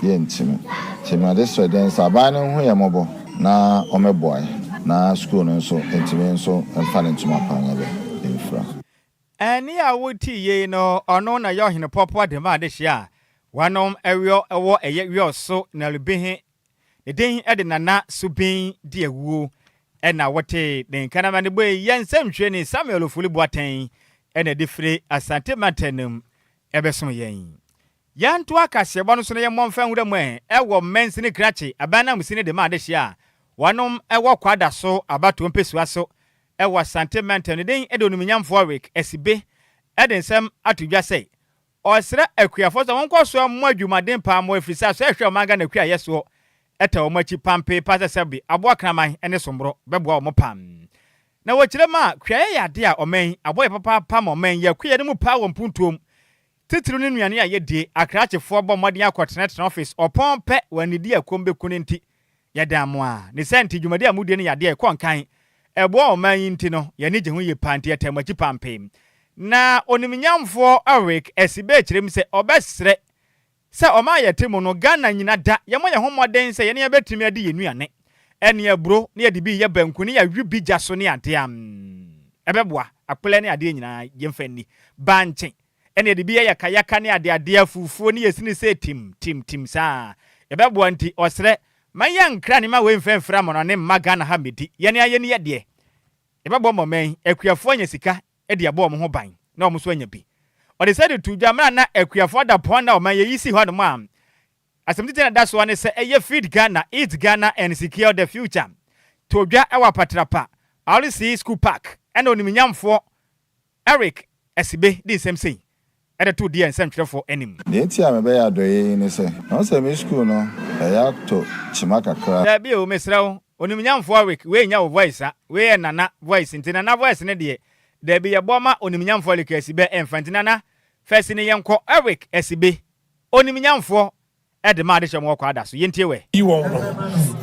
yɛntumi. Nti m'adesrɛ dɛn sɛ aban no nhu yɛn mmɔbɔ na ɔmmɛboa yɛn na sukuu no nso ntumi nso mfa ne ntoma pa nyɛ dɛn, mfira. Ɛnne a wote yei no, ɔno na ɛyɛ ɔhene pɔpoa dema adehyeɛ a wɔnom ɛweɔ wɔ ɛyɛ weɔ so Nalubihe. Ne din de Nana Subin di awuo ɛna wote ne nka na amanebɔ yi yɛ nsɛmtwerɛni Samuel Ofori Boateng ɛna ɛde firi Asante mantam ɛbɛsom yɛn. Yɛntoa kaseɛbɔ no so na yɛmmɔ mfa nwura mu ɛ wɔ mansini krakye aban nanmusini de ma adehyeɛ a wɔnom wɔ Kwada so abatoɔ mpesua so wɔ Asante mantam. Ne din de Onimnyamfoɔ Rick Asibe de nsɛm ato dwa sɛ ɔresrɛ akuafoɔ sɛ wɔnkɔ so mmɔ adwumaden paa mmɔ ɛfiri sɛ asɔre ɛhwɛ ɔman Ghana kuayɛ soɔ ta wɔn akyi pampee paa sɛ sɛbe aboa kraman ne somborɔ bɛboa wɔn paa. Na wɔkyerɛ mu a kuayɛ yɛ adeɛ a ɔman yi abɔ yɛ papaapa ma ɔman yi yɛ kuayɛ no mu paa wɔ mpuntuo mu Titiriw ne nnuane a yedie, akrakyefoɔ bɔ mmɔden akɔtenatena ɔfis ɔpɔn pɛ wɔ anidi a ɛkɔm bɛku no nti, yɛdan mo a. Ne saa nti, dwumadi a modie no yɛ adeɛ a ɛkɔ nkan, ɛboa ɔman yi nti no, yɛn ani gye ho yie paa nti yɛtaa mo akyi pampee. Na onimnyamfoɔ Ulrich Asibe kyerɛ mu sɛ ɔbɛsrɛ sɛ ɔman a yɛte mu no, Ghana nyina da, yɛmmɔ yɛn ho mmɔden sɛ yɛne yɛbɛtumi adi yɛn nnuane ɛne aburo na yɛde bi reyɛ banku ne yɛawe bi gya so ne adeɛ a, ɛbɛboa, akplɛ ne adeɛ nyinaa yɛmfa nni. Bankye Ɛna yɛde bi yɛ yakayaka ne adeade afufuo ne yɛsini sɛ tim, tim, tim saa. Yɛbɛboa nti ɔsrɛ ma yɛnkra nneɛma wei mfa mfiri amɔnɔne mma Ghana ha mmɛdi. Yɛn ara yɛnni yɛ deɛ. Yɛbɛboa ma ɔman yi akuafoɔ anya sika de abɔ wɔn ho ban na wɔn nso anya bi. Ɔde sɛ de too dwa mmerɛ a na akuafoɔ adapɔn na ɔman yɛyi si hɔnom a asɛm titire a ɛda soɔ ne sɛ ɛyɛ Feed Ghana, Eat Ghana and Secure the Future too dwa wɔ Apatrapa RC School Park ɛna onimnyamfoɔ Eric Asibe de nsɛm sei de too deɛ nsɛntwerɛfoɔ anim. Deɛ nti a mebɛyɛ adɔeɛ yi ne sɛ, mahu sɛ me sukuu no, ɛyɛ ato kyima kakra. Daabi o, mesrɛ wo, Onimnyamfoɔ Eric, wei nyɛ wo voice a, wei yɛ Nana voice, nti Nana voice no deɛ, daabi, yɛbɔ ma Onimnyamfoɔ Eric Asibe ɛmfa, nti Nana, fa si no yɛnkɔ, Eric Asibe, Onimnyamfoɔ. de ma adehyɛ mu wɔ Kwada so. Yɛntie wɛ. Yi wɔn no.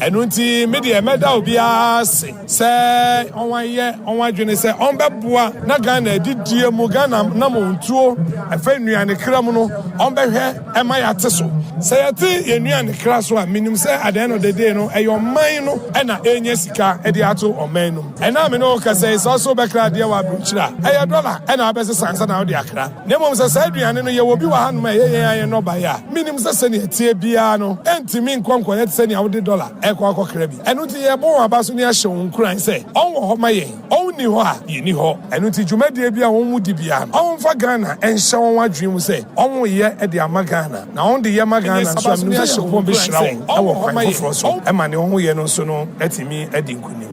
Ɛno nti me deɛ mɛda obiara ase sɛ wɔayɛ wɔn adwene sɛ wɔbɛboa na Ghana adidie mu, Ghana namontuo, ɛfɛ nnuane kra mu no, wɔbɛhwɛ ɛma yɛate so. Sɛ yɛte yɛn nnuane kra so a, menim sɛ at the end of the day no, ɛyɛ ɔman no na ɛrenya sika de ato ɔman no mu. Ɛnnɛ a me ne wo rekasa yi, sɛ wo nso wobɛkra adeɛ wɔ aburokyire a, ɛyɛ dɔla na wobɛsesa ansa na wode akra. Na mmom sɛ saa aduane no, yɛwɔ bi wɔ hanom a ɛyɛ yɛn ara yɛn nnɔbaeɛ a, menim sɛ sɛnea ɛteɛ biara no, ɛntumi nkɔ nkɔyɛ te sɛ nea wode dɔla rekɔ akɔkra bi. Ɛno nti yɛrebɔ wɔn aba so na yɛahyɛ wɔn nkuran sɛ, wɔn wɔ hɔ ma yɛn, wɔn nni hɔ a, yɛnni hɔ. Ɛno nti dwumadie biara a wɔn di biara no, wɔmfa Ghana nhyɛ wɔn adwene mu sɛ wɔreyɛ de ama Ghana. Na wɔn de yɛ ma Ghana nso a, menim sɛ Nyankopɔn bɛhyira wɔn wɔ kwan foforɔ so ma nea wɔyɛ no nso no atumi adi nkonim.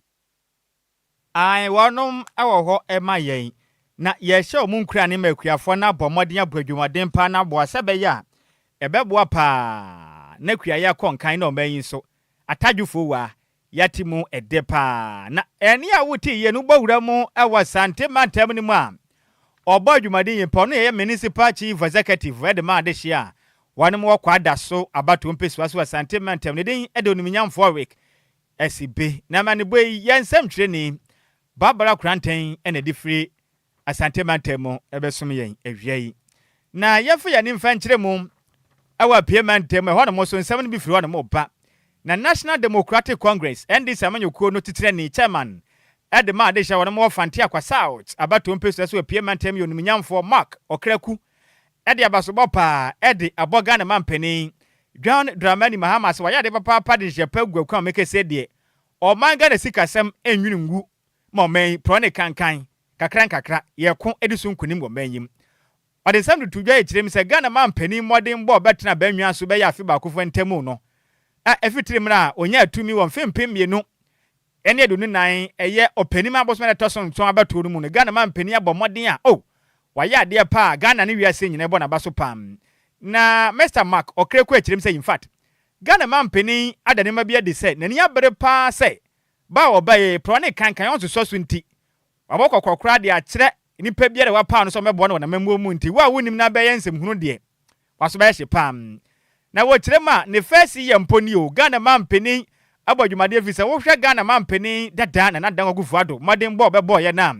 Aane, wɔnom wɔ hɔ ma yɛn, na yɛrehyɛ wɔn nkuran ma akuafoɔ no abɔ mmɔden abɔ adwumaden paa na aboa sɛ ɛbɛyɛ a ɛbɛboa paa na kuayɛ akɔ nkan na ɔman yi nso atadwofoɔ wɔ a yɛate mu ɛdɛ paa. Na ɛnne a wote yie no wobɔ wura mu wɔ Asante mantam no mu a ɔbɔ adwumaden yie paa, ɔno yɛyɛ Municipal Chief Executive de ma adehyeɛ a wɔnom wɔ Kwadaso abatoɔ mpesua so wɔ Asante mantam, ne din de Onimnyamfoɔ Rick Asi be na amanebɔ yi yɛ nsɛmtwerɛni Barbara Koranteng na ɛde firi Asante mantam mu bɛsom yɛn awia yi. Na yɛmfa yɛn ani mfa nkyerɛ mu wɔ Apue mantam mu, ɛhɔnom nso nsɛm no bi firi hɔnom reba. Na National Democratic Congress, NDC amanyɔkuo no titenani, chairman, de ma adehyɛ a wɔnom wɔ Fante Akwa South abatoɔ mpesua so wɔ Apue mantam yɛ onimnyamfoɔ Mark Okraku de abasobɔ paa de abɔ Ghana manpanin John Dramani Mahama sɛ wayɛ ade papaapa de nhyehyɛ pa agu akwan mu kɛseɛ deɛ ɔman Ghana sikasɛm nwene ngu ma ɔman yi porɔ ne kankan kakra nkakra yɛko di so nkunim wɔ ɔman yi mu. Ɔde nsɛm de too dwa yi kyerɛ mu sɛ Ghana manpanin mmɔdenbɔ a ɔbɛtena abannwa so bɛyɛ afe baako fa ntamu no a ɛfitiri mmerɛ a ɔnyaa tumi wɔ mfe 2024 ɛyɛ Ɔpɛnim abosome a ɛtɔ so nson abatoɔ no mu no Ghana manpanin abɔ mmɔden a oh Wayɛ adeɛ paa Ghana ne wiase nyina ɛbɔ naba so paa Na Mister Mark Ɔkreko ɛkyerɛm sɛ infact Ghana manpanin ada nneɛma bi adi sɛ nani abere paa sɛ ba a ɔbaeɛ yi prɔ ne kankan ɔnsosɔ so nti wabɔ kɔkɔ koraa de akyerɛ nipa biara a wapaw no sɛ ɔmmɛboa no wɔ namammuo mu nti wo a wonnim no abɛyɛ nsɛmhunu deɛ W'aso bɛyɛ hye paa. Na wɔ kyerɛ mu a, ne first year mpo nie o, Ghana manpanin abɔ adwumaden ɛfiri sɛ wohwɛ Ghana manpanin dada Nana Dankwa Akufo Addo mmɔden bɔ a ɔbɛbɔɔyɛ no a,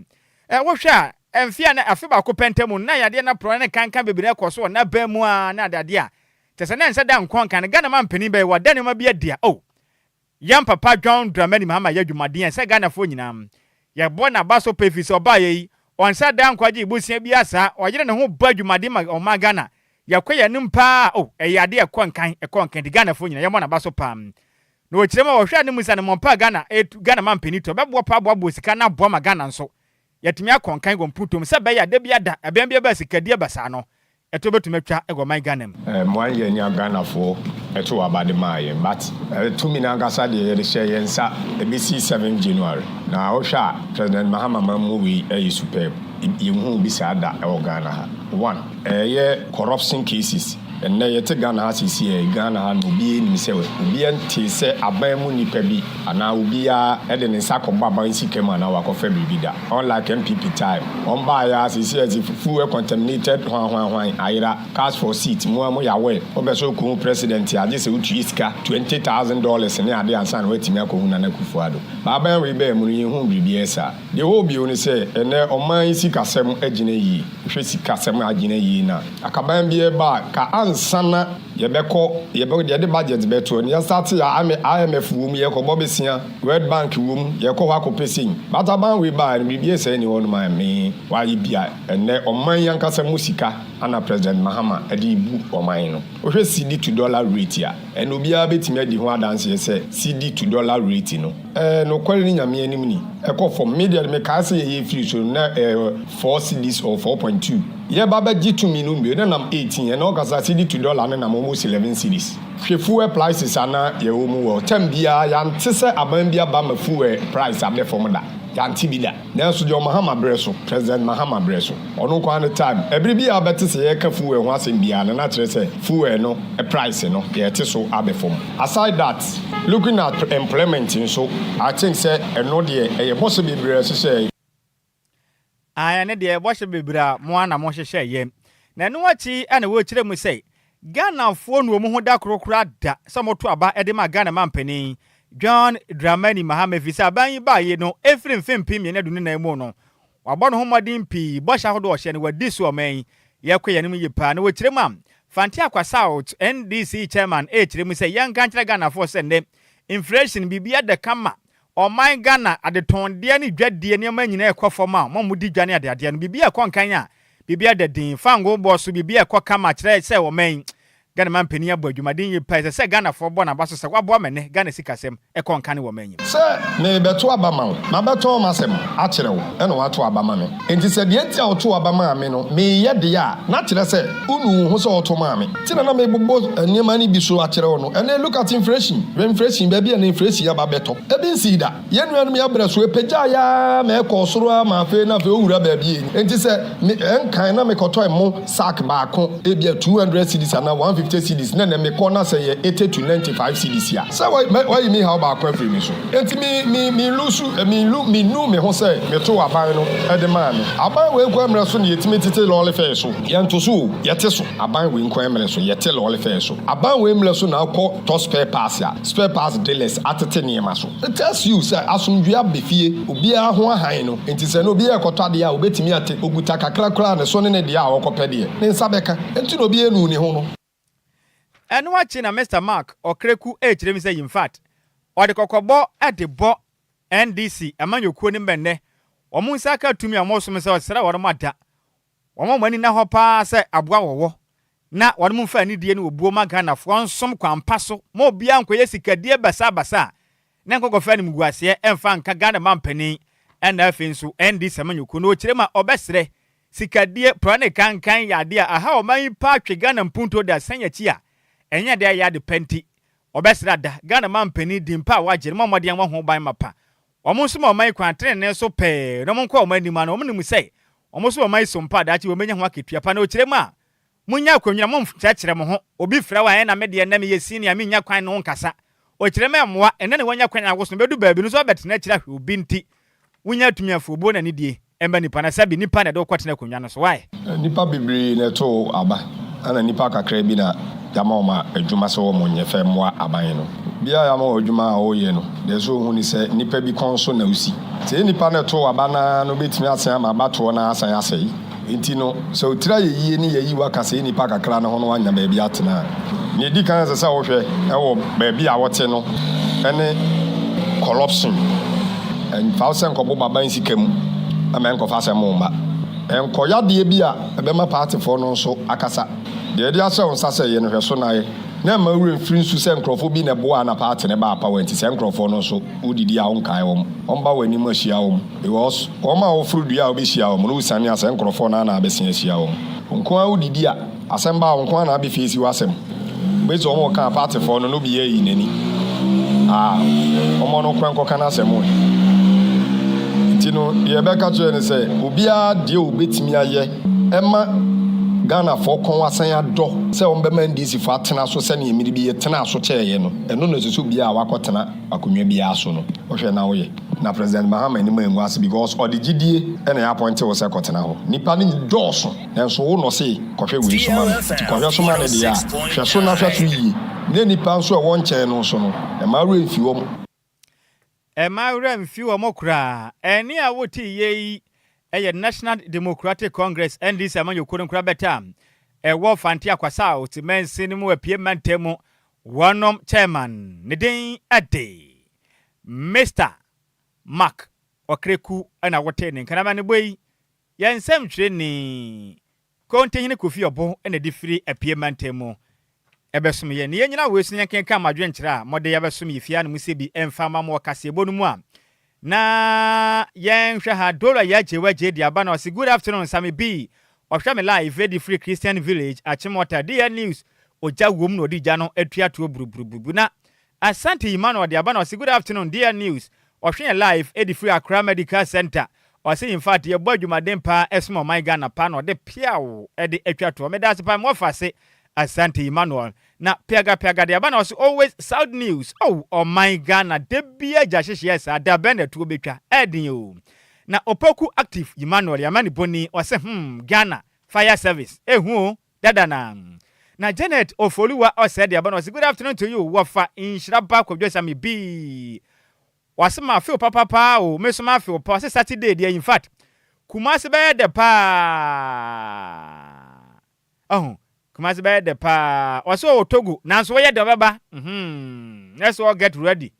ɛ wohwɛ a mfeɛ a na afe baako pɛ ntam no na yadeɛ no aporɔ ne kankan bebree ɛkɔ so wɔ n'aban mu ara ne adeadeɛ a kyerɛ sɛ na ɛnsɛ da nkɔ nkan no Ghana manpanin bɛyɛ wada nneɛma bi adi a oh Yɛn papa John Dramani Mahama yɛ adwumaden a ɛsɛ Ghanafoɔ nyinaa. Yɛbɔ n'aba so pɛ efisɛ ɔbaeɛ yi, ɔnsa da nkwagye bosea biara saa, ɔyere ne ho bɔ adwumaden ma ɔman Ghana. Yɛkɔ yɛn anim paa oh, ɛyɛ adeɛ a ɛkɔ nkan, ɛkɔ nkan nti Ghanafoɔ nyinaa yɛmmɔ n'aba so paa. Na ɔkyerɛ mu a ɔhwɛ anim sɛ anammɔn pa a Ghana retu, Ghana mampanin tu, ɔbɛboa paa aboaboa sika na aboa ma Ghana nso yɛatumi akɔ nkan wɔ mpuntuo mu sɛ ɛbɛyɛ a da biara da ɛbɛn bi aba a sikadie ba saa no, Ɛtoɔ bɛtumi atwa wɔ ɔman Ghana mu. Mmoa yɛ nea Ghanafoɔ too aba de maa yɛn but tumi no ankasa deɛ yɛde hyɛɛ yɛn nsa ɛbɛsi seventh January na wohwɛ a President Mahama mammu wei yɛ superb yɛnhuu bi saa da wɔ Ghana ha. One, ɛyɛ corruption cases ɛnnɛ yɛte Ghana ha seesei a Ghana ha no obiara nim sɛ obiara ntee sɛ aban mu nipa bi anaa obiara de ne nsa akɔbɔ aban sika mu anaa wakɔfa biribi da. Unlike NPP time, wɔn baeɛ ara seesei ɛdze fuel contaminated hwan hwan hwan ayera, cars for seat, mo ara mo yɛ aware, wopɛ sɛ wokɔhu president a gye sɛ wotua sika $20,000 ne ade ansa na woatumi akɔhu Nana Akufo Addo. But aban wei baa mu no yɛnhuu biribiara saa. Deɛ ɛwɔ hɔ bio ne sɛ ɛnnɛ ɔman yi sikasɛm agyina yie, wohwɛ sikasɛm a agyina yie no a, akaban biara ba a, ka ansa na yɛbɛkɔ yɛbɛ yɛde budget bɛtoɔ no yɛstate a IMF wɔ mu yɛkɔbɔ besia, World Bank wɔ mu yɛkɔ hɔ akɔpɛ sei but aban wei baeɛ no biribi sɛɛ nni hɔ nom a me wayɛ bi a ɛnnɛ ɔman yi ankasa mu sika ana President Mahama de rebu ɔman no. Wohwɛ cedi to dollar rate a ɛnnɛ obiara bɛtumi adi ho adanseɛ sɛ cedi to dollar rate no ɛɛ nokware ne Nyame anim ni ɛkɔ fam. Me deɛ mekae sɛ yɛyɛ firi so no na ɛyɛ 4 cedis or 4.2. Yɛba bɛgye tumi no mbio na nam 18 ɛna ɔkasa cedi to dollar no nam almost 11 cedis. Hwɛ fuel prices a na yɛwɔ mu wɔ term biara yɛante sɛ aban bi aba ma fuel price abɛ fam da yɛante bi da nanso deɛ Mahama berɛ so President Mahama berɛ so ɔno nko ara ne time ɛbere biara wobɛte sɛ yɛreka fuel ho asɛm biara no na kyerɛ sɛ fuel no price no yɛte so abɛ fam aside that looking at employment nso I think sɛ ɛno deɛ ɛyɛ bɔhyɛ bebree a ɛhyehyɛɛ. Aane, ɛno deɛ bɔhyɛ bebree a mo ara na mohyehyɛeɛ. Na ɛno akyi na wɔrekyerɛ mu sɛ, Ghanafoɔ nu wɔn ho da koro koraa da sɛ wɔto aba de ma Ghana mampanin John Dramani Mahama ɛfiri sɛ aban yi baeɛ no ɛfiri mfe 2024 mu no wabɔ ne ho mmɔden pii, bɔhyɛ ahodoɔ a ɔhyɛ no wadi so. Ɔman yi yɛkɔ yɛn anim yie paa. Na wɔkyerɛ mu a, Fanteakwa South NDC chairman ɛrekyerɛ mu sɛ yɛnka nkyerɛ Ghanafoɔ sɛ nnɛ inflation biribi ada kama, ɔman Ghana adetɔndeɛ ne dwadie nneɛma nyinaa ɛkɔ fam a mo a modi dwa ne adeadeɛ no biribi ɛkɔ nkan a biribi ada din, fango bɔ so, biribi ɛkɔ kama, kyerɛ sɛ ɔman Ghana manpanin abɔ adwumaden yie paa. Ɛsɛ sɛ Ghanafoɔ bɔ n'aba so sɛ waboa ma nnɛ Ghana sikasɛm ɛkɔ nkane wɔ ɔman yi mu. Sɛ merebɛto aba ma wo, mabɛtɔn m'asɛm akyerɛ wo na woato aba ma me. Enti sɛ deɛ nti a wotoo aba maa me no mereyɛ deɛ a, na kyerɛ sɛ wonuu wo ho sɛ woto maa me. Nti na na merebobɔ nneɛma no bi so akyerɛ wo no. Ɛnnɛ look at inflation, hwɛ inflation, baabi a na inflation aba abɛtɔ. Ebi nsii da. Yɛn nuanom yi abrɛ so, ɛpagyaeɛ ara ma ɛkɔɔ soro ara ma afei na afei owura baabi a ɛnni. Enti sɛ me, ɛnkan na mekɔtɔ ɛmo sack baako, ebia 200 cedis anaa 150 cedis, na ɛnnɛ mekɔ na sɛ ɛyɛ 80 to 95 cedis a, sɛ wa, mɛ, wayi me haw baako afiri me so. Enti me, me, me lusu, me lu, mennu me ho sɛ metoo aban no de maa me. Aban wei nko mmerɛ so na yɛtumi tete lɔɔre fɛɛ so. Yɛnto so o, yɛte so. Aban wei nko mmerɛ so, yɛte lɔɔre fɛɛ so. Aban wei mmerɛ so na wokɔ tɔ spare parts a, spare parts dealers atete nneɛma so. It tells you sɛ asomdwoeɛ aba fie, obiara ho ahan no, enti sɛ na obiara rekɔtɔ adeɛ a, obɛtumi ate, ɔkuta kakra koraa a, ne so ne ne deɛ a ɔrekɔpɛ deɛ, ne nsa bɛka. Enti na obiara nuu ne ho no. Ɛno akyi na Mister Mark Ɔkreku rekyerɛ mu sɛ infact ɔde kɔkɔbɔ de bɔ NDC amanyɔkuo no mma nnɛ wɔn nsa aka tumi a wɔresom sɛ ɔsrɛ wɔn ada wɔn a wɔn ani nna hɔ paa sɛ aboa wɔwɔ na wɔn mfa anidie ne obuo ma Ghanafoɔ nsom kwan pa so ma obiara nkɔyɛ sikadie basabasa a na nkɔkɔfa animguaseɛ mfa nka Ghana mampanin. Ɛna afei nso NDC amanyɔkuo no ɔkyerɛ mu a ɔbɛsrɛ sikadie pra ne kankan yɛ adeɛ a aha ɔman yi paa twe Ghana mpuntuo de asan akyi a ɛnyɛ adeɛ a ɛyɛ ade pa nti ɔbɛsrɛ ada Ghana mampanin din pa a wagye no ma mmɔden wɔ ho ban mapa. Wɔn nso ma ɔman yi kwan tenenee so pɛɛ na wɔnkɔ wɔn anim ano. Wɔnim sɛ wɔn so ɔman yi som pa a, daakye wɔbɛnya ho akatua pa. Na ɔkyerɛ mu a, monnya akonnwa na monkyerɛkyerɛ mo ho. Obi frɛ wo a, ɛnna me deɛ nnɛ meyɛ senior, mennya kwan ne wo nkasa. Ɔkyerɛ mu a, ɛmmoa. Ɛnnɛ na woanya kwan a woso no, bɛdu baabi no nso woabɛtena akyiri ahwɛ obi nti, wonya tumi afuobuo na anidie mma nipa na sɛbe nipa na ɛde wo kɔtena akonnwa no so. Why? Nnipa bebree na ɛtoo aba, ɛna nnipa kakra bi na yɛama wɔn adwuma sɛ wɔnyɛ fɛ mmoa aban no. Obiara a yɛama wo adwuma a woreyɛ no, deɛ ɛsɛ sɛ ohu ne sɛ nnipa bi kɔn so na wosi. Sɛ nnipa no ɛtoo aba no ara no bɛtumi asen ama abatoɔ no ara asan asɛe. Enti no, sɛ wo tiri ayɛ yie ne yɛayi wo aka saa nnipa kakra no ho na woanya baabi atena a, nea ɛdi kan a ɛsɛ sɛ wohwɛ wɔ baabi a wote no ne corruption. Ɛmfa wo sɛ nkɔbɔ b'aban sika mu ma ɛnkɔfa asɛm mma. Ɛnkɔyɛ adeɛ bi a ɛbɛma paatifoɔ no nso akasa. Deɛ yɛde ahyɛ wo nsa sɛ yɛ no, hwɛ so na yɛ. Na mma wo werɛ mfiri nso sɛ nkurɔfoɔ bi na ɛboaa na paati no baa power nti saa nkurɔfoɔ no nso wodidi a wonkae wɔn. Wɔba w'anim ahyia wɔn because wɔn a woforo dua a wobɛhyia wɔn no wosiane a saa nkurɔfoɔ no ara na abɛsen ahyia wɔn. Wo nko ara wodidi a asɛm ba a wo nko ara na abɛ face w'asɛm. Wobɛhu sɛ wɔn reka a paatifoɔ no na obiara ayi n'ani. Ah wɔn no kora nkɔka n'asɛm ɛ. Nti no deɛ yɛbɛka kyerɛ ne sɛ obiara deɛ obɛtumi ayɛ ɛma Ghanafoɔ kɔn asan adɔ sɛ wɔbɛma NDC foɔ atena so sɛdeɛ mmere bi yɛtenaa so kyɛeɛ no, ɛno na ɛsɛ sɛ obiara a wakɔtena akonnwa biara so no, wohwɛ na woyɛ. Na President Mahama anim angu ase because ɔde gyidie na yɛ appointe wo sɛ kɔtena hɔ. Nnipa no dɔɔso nanso wo na ɔse kɔhwɛ wei so ma me. Nti kɔhwɛ so ma no deɛ a, hwɛ so na hwɛ so yie. Na nnipa nso a ɛwɔ nkyɛn no nso no, mma wo werɛ mfi wɔn. Mma wo werɛ mfi wɔn koraa. Ɛnne a wotee yi yɛ National Democratic Congress, NDC, amanyɔkuo no nkorabata a ɛwɔ Fante Akwa South mansini mu Apue mantam mu wɔnom chairman. Ne din de Mister Mark Ɔkreku na wotee ne nka. Na amanebɔ yi, yɛn nsɛmtwerɛni Kontihene Kofi Ɔbo na ɛde firi Apue mantam mu ɛbɛsom yɛn. Ne yɛn nyina wei so na yɛnkenkan mo adwenkyerɛ a mode abɛsom yɛ fie anom sɛ bi ɛmfa mma mo wɔ kaseɛbɔ no mu a na yɛnhwɛ ha. Dora Yajewa Gyedi aba na ɔse good afternoon Sammy B ɔhwɛ me live ɛde firi Christian Village Achimota. DN News ogya wom na ɔde gya no atua toɔ buruburuburubu na Asante Emmanuel de aba na ɔse good afternoon dear news ɔhwe yɛn live ɛde firi Accra Medical Centre ɔse infact yɛbɔ adwumaden paa ɛsom ɔman Ghana paa na ɔde piaw ɛde atwa toɔ medaase paa mewɔfase Asante Emmanuel na piaga piaga de aba na ɔse always south news oh ɔman Ghana dabia gya hyehyeɛ saa dabɛn na ɛtoɔ bɛtwa ɛɛden oo na Opoku Active Emmanuel yɛama ne boni ɔse hmm Ghana fire service ehu oo dada na. Na Janet Ofoluwa ɔsɛe de aba na ɔse good afternoon to you wɔfa nhyira ba Kwadwo Sami bii ɔse ma feel papa paa o me so ma feel pa ɔse Saturday deɛ infact Kumasi bɛyɛ dɛ paa ɔho Kumasi bɛyɛ dɛ paa ɔse ɔwɔ Togo nanso wɔyɛ dɛ ɔbɛba mhm let's all get ready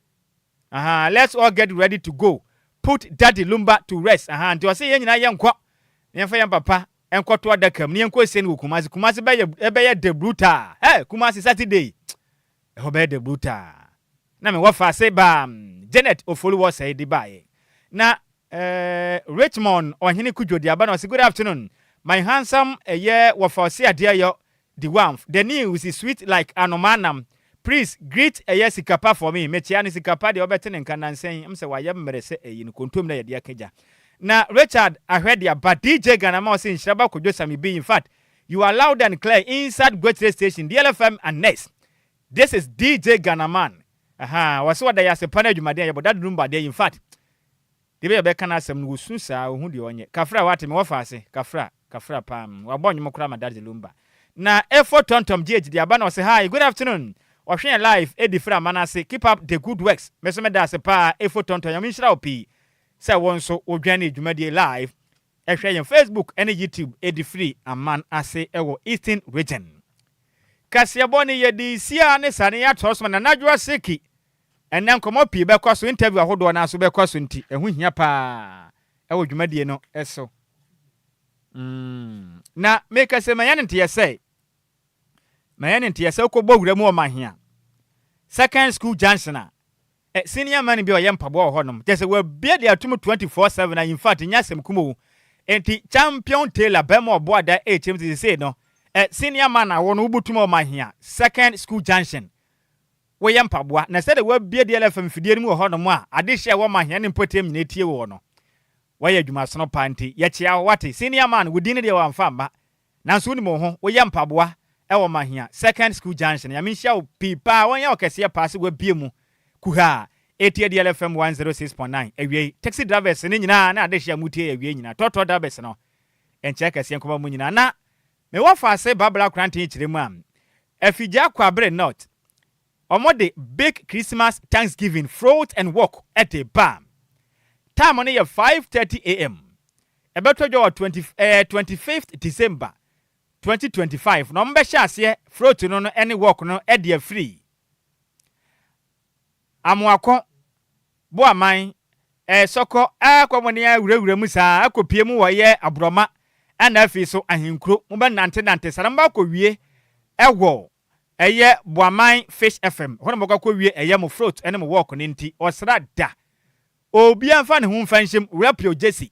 Ahaa let's all get ready to go put daddy Lumba to rest ahaa nti ɔse yɛn nyinaa yɛnkɔ na yɛmfa yɛn papa nkɔto adaka mu na yɛnkɔ sie no wɔ Kumasi. Kumasi bɛyɛ ɛbɛyɛ dɛ brutal hey Kumasi Saturday ɛhɔ bɛyɛ dɛ brutal na me wɔfa ase baa Janet Ofori wɔ sɛe de baeɛ na eh, Richmond Ɔhene Kudwo de aba na ɔse good afternoon my handsome ɛyɛ wɔfa ɔse adeɛ yɔ The warmth, the news is sweet like anomaa nam Please greet ɛyɛ Sikapa for me Mekyea no Sikapa deɛ wobɛte ne nka nnansa yi m sɛ wayɛ mmerɛ sɛ ɛyi no kontom na yɛde aka gya Na Richard ahwɛ de aba DJ Ghana ma ɔse nhyira ba Kojo Sammy B infact you are loud and clear inside Gwekyire station DLFM and next This is DJ Ghana man Ahaa ɔse ɔda yɛ ase pa na adwumaden a yɛbɔ Daddy Lumba deɛ infact Deɛ bɛyɛ ɔbɛka n'asɛm no wɔsu saa ɔhu deɛ ɔnyɛ. Kafra wate me wɔfa ase kafra kafra paa mm wabɔ nnwom koraa ma Daddy Lumba. Na Efo Tɔntɔm GH de aba na ɔse hi good afternoon ɔhwe yɛn live edi firi aman ase keep up the good works me nso meda ase paa Efo Tɔntɔm Nyame nhyira wo pii sɛ wo nso wo dwɛne dwumadie live ɛhwɛ yɛn Facebook ɛne YouTube edi firi aman ase ɛwɔ Eastern Region. Kaseɛbɔ ne yɛde si a ne saa ne yɛatoa so ma Nana Adwoa Seki Ɛnnɛ nkɔmmɔ pii bɛkɔ so, interview ahodoɔ no ara nso bɛkɔ so nti ɛho hia paa ɛwɔ dwumadie no so. Mm. Na meka sɛ manya ne nteɛ sɛ, manya ne nteɛ sɛ wokɔbɔ wura mu wɔ Mahea Second School Junction a, eh, senior man bi a ɔyɛ mpaboa wɔ hɔnom. Kyerɛ sɛ wabie de atum 24/7 a in fact nyɛ asɛm kum o. Enti Champion Taylor bɛrima ɔboa da ɛrekyerɛ mu sɛ sesei no, eh, senior man a wo no wobutum wɔ Mahea Second School Junction. Woyɛ mpaboa, na sɛdeɛ wɔabue DLFM mfidie no mu wɔ hɔnom a adehyeɛ a ɛwɔ Mahea ne mpɔtam nyinaa tie woɔ no, woayɛ adwumasono paa nti yɛkyea wo, woate? Senior man, wo din no deɛ wɔamfa amma, nanso wonim wo ho, woyɛ mpaboa wɔ Mahea Second School Junction. Nyame nhyira wo pii paa, ɔnyɛ wo kɛseɛ paa sɛ woabue mu kuhaa ɛtie DLFM 106.9 awiei. Taxi drivers no nyinaa ne adehyeɛ a motie yɛ awiei nyinaa, trɔtrɔ drivers no, nkyɛ kɛseɛ nkɔma mo nyinaa. Na mewɔ faase Babla Koranteng kyerɛ mu a, Afigya Kwabre North, Wɔde Big Christmas Thanksgiving Float and Walk de ba. Time no yɛ 5:30 AM. Ɛbɛtɔ dwa wɔ 20 eh, 25th December 2025 na wɔbɛhyɛ aseɛ float no no ne walk no de afiri Amoako, Boaman, eh, Sɔkɔ, akɔ mo ne awurawura mu saa akɔpie mu wɔ yɛ Aborɔma ɛna afei so Ahenkuro. Mobɛnantenante saa na mobɛakɔwie ɛwɔ Ɛyɛ Boaman Fish FM, ɛhɔ na mobɛkɔ akɔwie ɛyɛ mo float ne mo walk no nti ɔsra da. Obiara mfa ne ho mfa nhyem, Wura Pio Gyesi,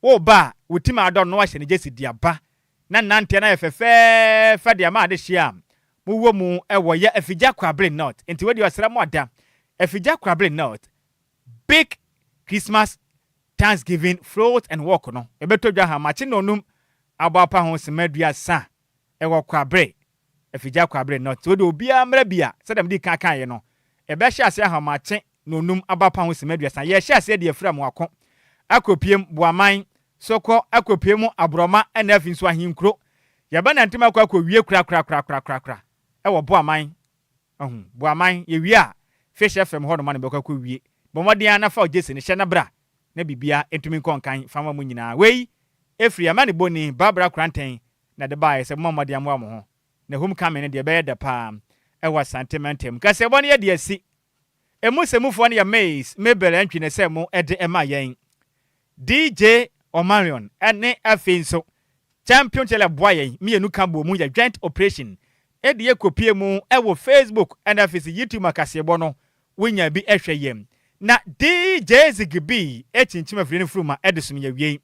woreba a, wo tim adɔ no na wahyɛ ne gyesi de aba na nanteɛ no ayɛ fɛfɛɛfɛ de ama adehyeɛ a mowɔ mu wɔ yɛ Afigya Kwabre North. Nti wei deɛ ɔsra mo ada. Afigya Kwabre North, Big Christmas Thanksgiving Float and Walk no, ɛbɛtɔ dwa hamakye nnɔnum abɔ apa ho sima 30 ɛwɔ Kwabre Afigya Kwabre North. Nti wode obiara mmra bi a, sɛdeɛ mede kan kaeɛ no, ɛbɛhyɛ aseɛ ahamakye nnɔnum aba pa ho sima 30. Yɛhyɛ aseɛ de afiri Amoako akɔpiem Boaman, Sokɔ akɔpiem Aborɔma ɛna afei nso Ahenkuro. Yɛbɛnante mu akɔ akɔwie korakorakorakorakora ɛwɔ Boaman. Ahu, Boaman, yɛwie a, Fish FM hɔ nom na yɛbɛkɔ akɔwie. Bɔ mmɔden ara na fa wo gyesi no hyɛ na bra na biribiara ntumi nkɔ nkan fa ma mo nyinaa. Wei ɛfiri Amanebɔni Barbara Koranteng na ɛde baeɛ sɛ momma mmɔden mmoa mo ho na home coming no deɛ ɛbɛyɛ dɛ paa ɛwɔ Asante mantam. Kaseɛbɔ no yɛ de asi. Emu sɛmufoɔ no yɛ Mays, Mabel Antwi na ɛsɛ mo de ɛma yɛn. DJ Omarion ne afei nso Champion Taylor boa yɛn mmienu ka bɔɔ mu yɛ joint operation de yɛ kɔpie mu wɔ Facebook ɛna afei nso YouTube ma kaseɛbɔ no wonya bi hwɛ yɛn. Na DJ Ziggy B kyinkyim afidie no furuma de som yɛn awiei.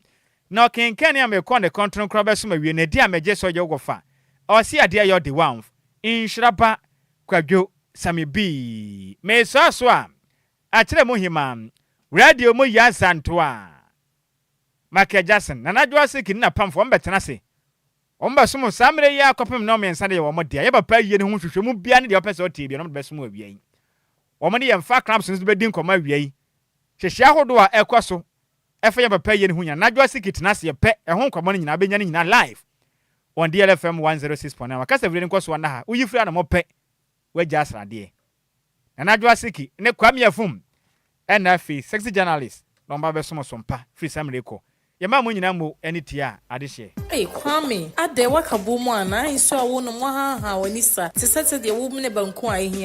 Na ɔkenkan a mekɔ ne kɔntron koraa bɛsom awie no ɛdeɛ a megye sɛ ɔyɛ wɔfa ɔse adeɛ yɛ ɔde wanf nhyira ba Kwadwo Sammy B mesoa so a akyerɛ mu hemaa radio mu Yaa Zantoa Michael Jackson Nana Adwoa Silky ne napamfo wɔn bɛtena ase wɔn bɛsom saa mmerɛ yi ara kɔpem nnɔn mmiɛnsa de yɛ wɔn dea yɛ papa yie no ho nhwehwɛmu biara ne deɛ wɔpɛ sɛ ɔteɛ biara wɔn de bɛsom awia yi wɔn ne yɛn fa clubs no nso bɛdi nkɔmmɔ awia yi hyehyɛ ahodoɔ a ɛkɔ so ɛfa yɛn papa yie no ho nyinaa Nana Adwoa Silky tena ase yɛpɛ ɛho nkɔmmɔ no nyinaa bɛnya no nyinaa live. On DLFM 106.9 wakasa firi nkɔ so na ha woyi firi anamɔ pɛ wagya asradeɛ. Nana Adwo Asiki ne Kwame Afum ɛna afei sexy journalist na ɔmba bɛsom so mpa firi samire kɔ. Yɛma mo nyinaa mo ani tie a adehyeɛ. Ei Kwame, adɛn woaka bɔ mu anaa? Nsuo a wonom woahaahaa w'ani sa te sɛ sɛdeɛ womene banku a ahia.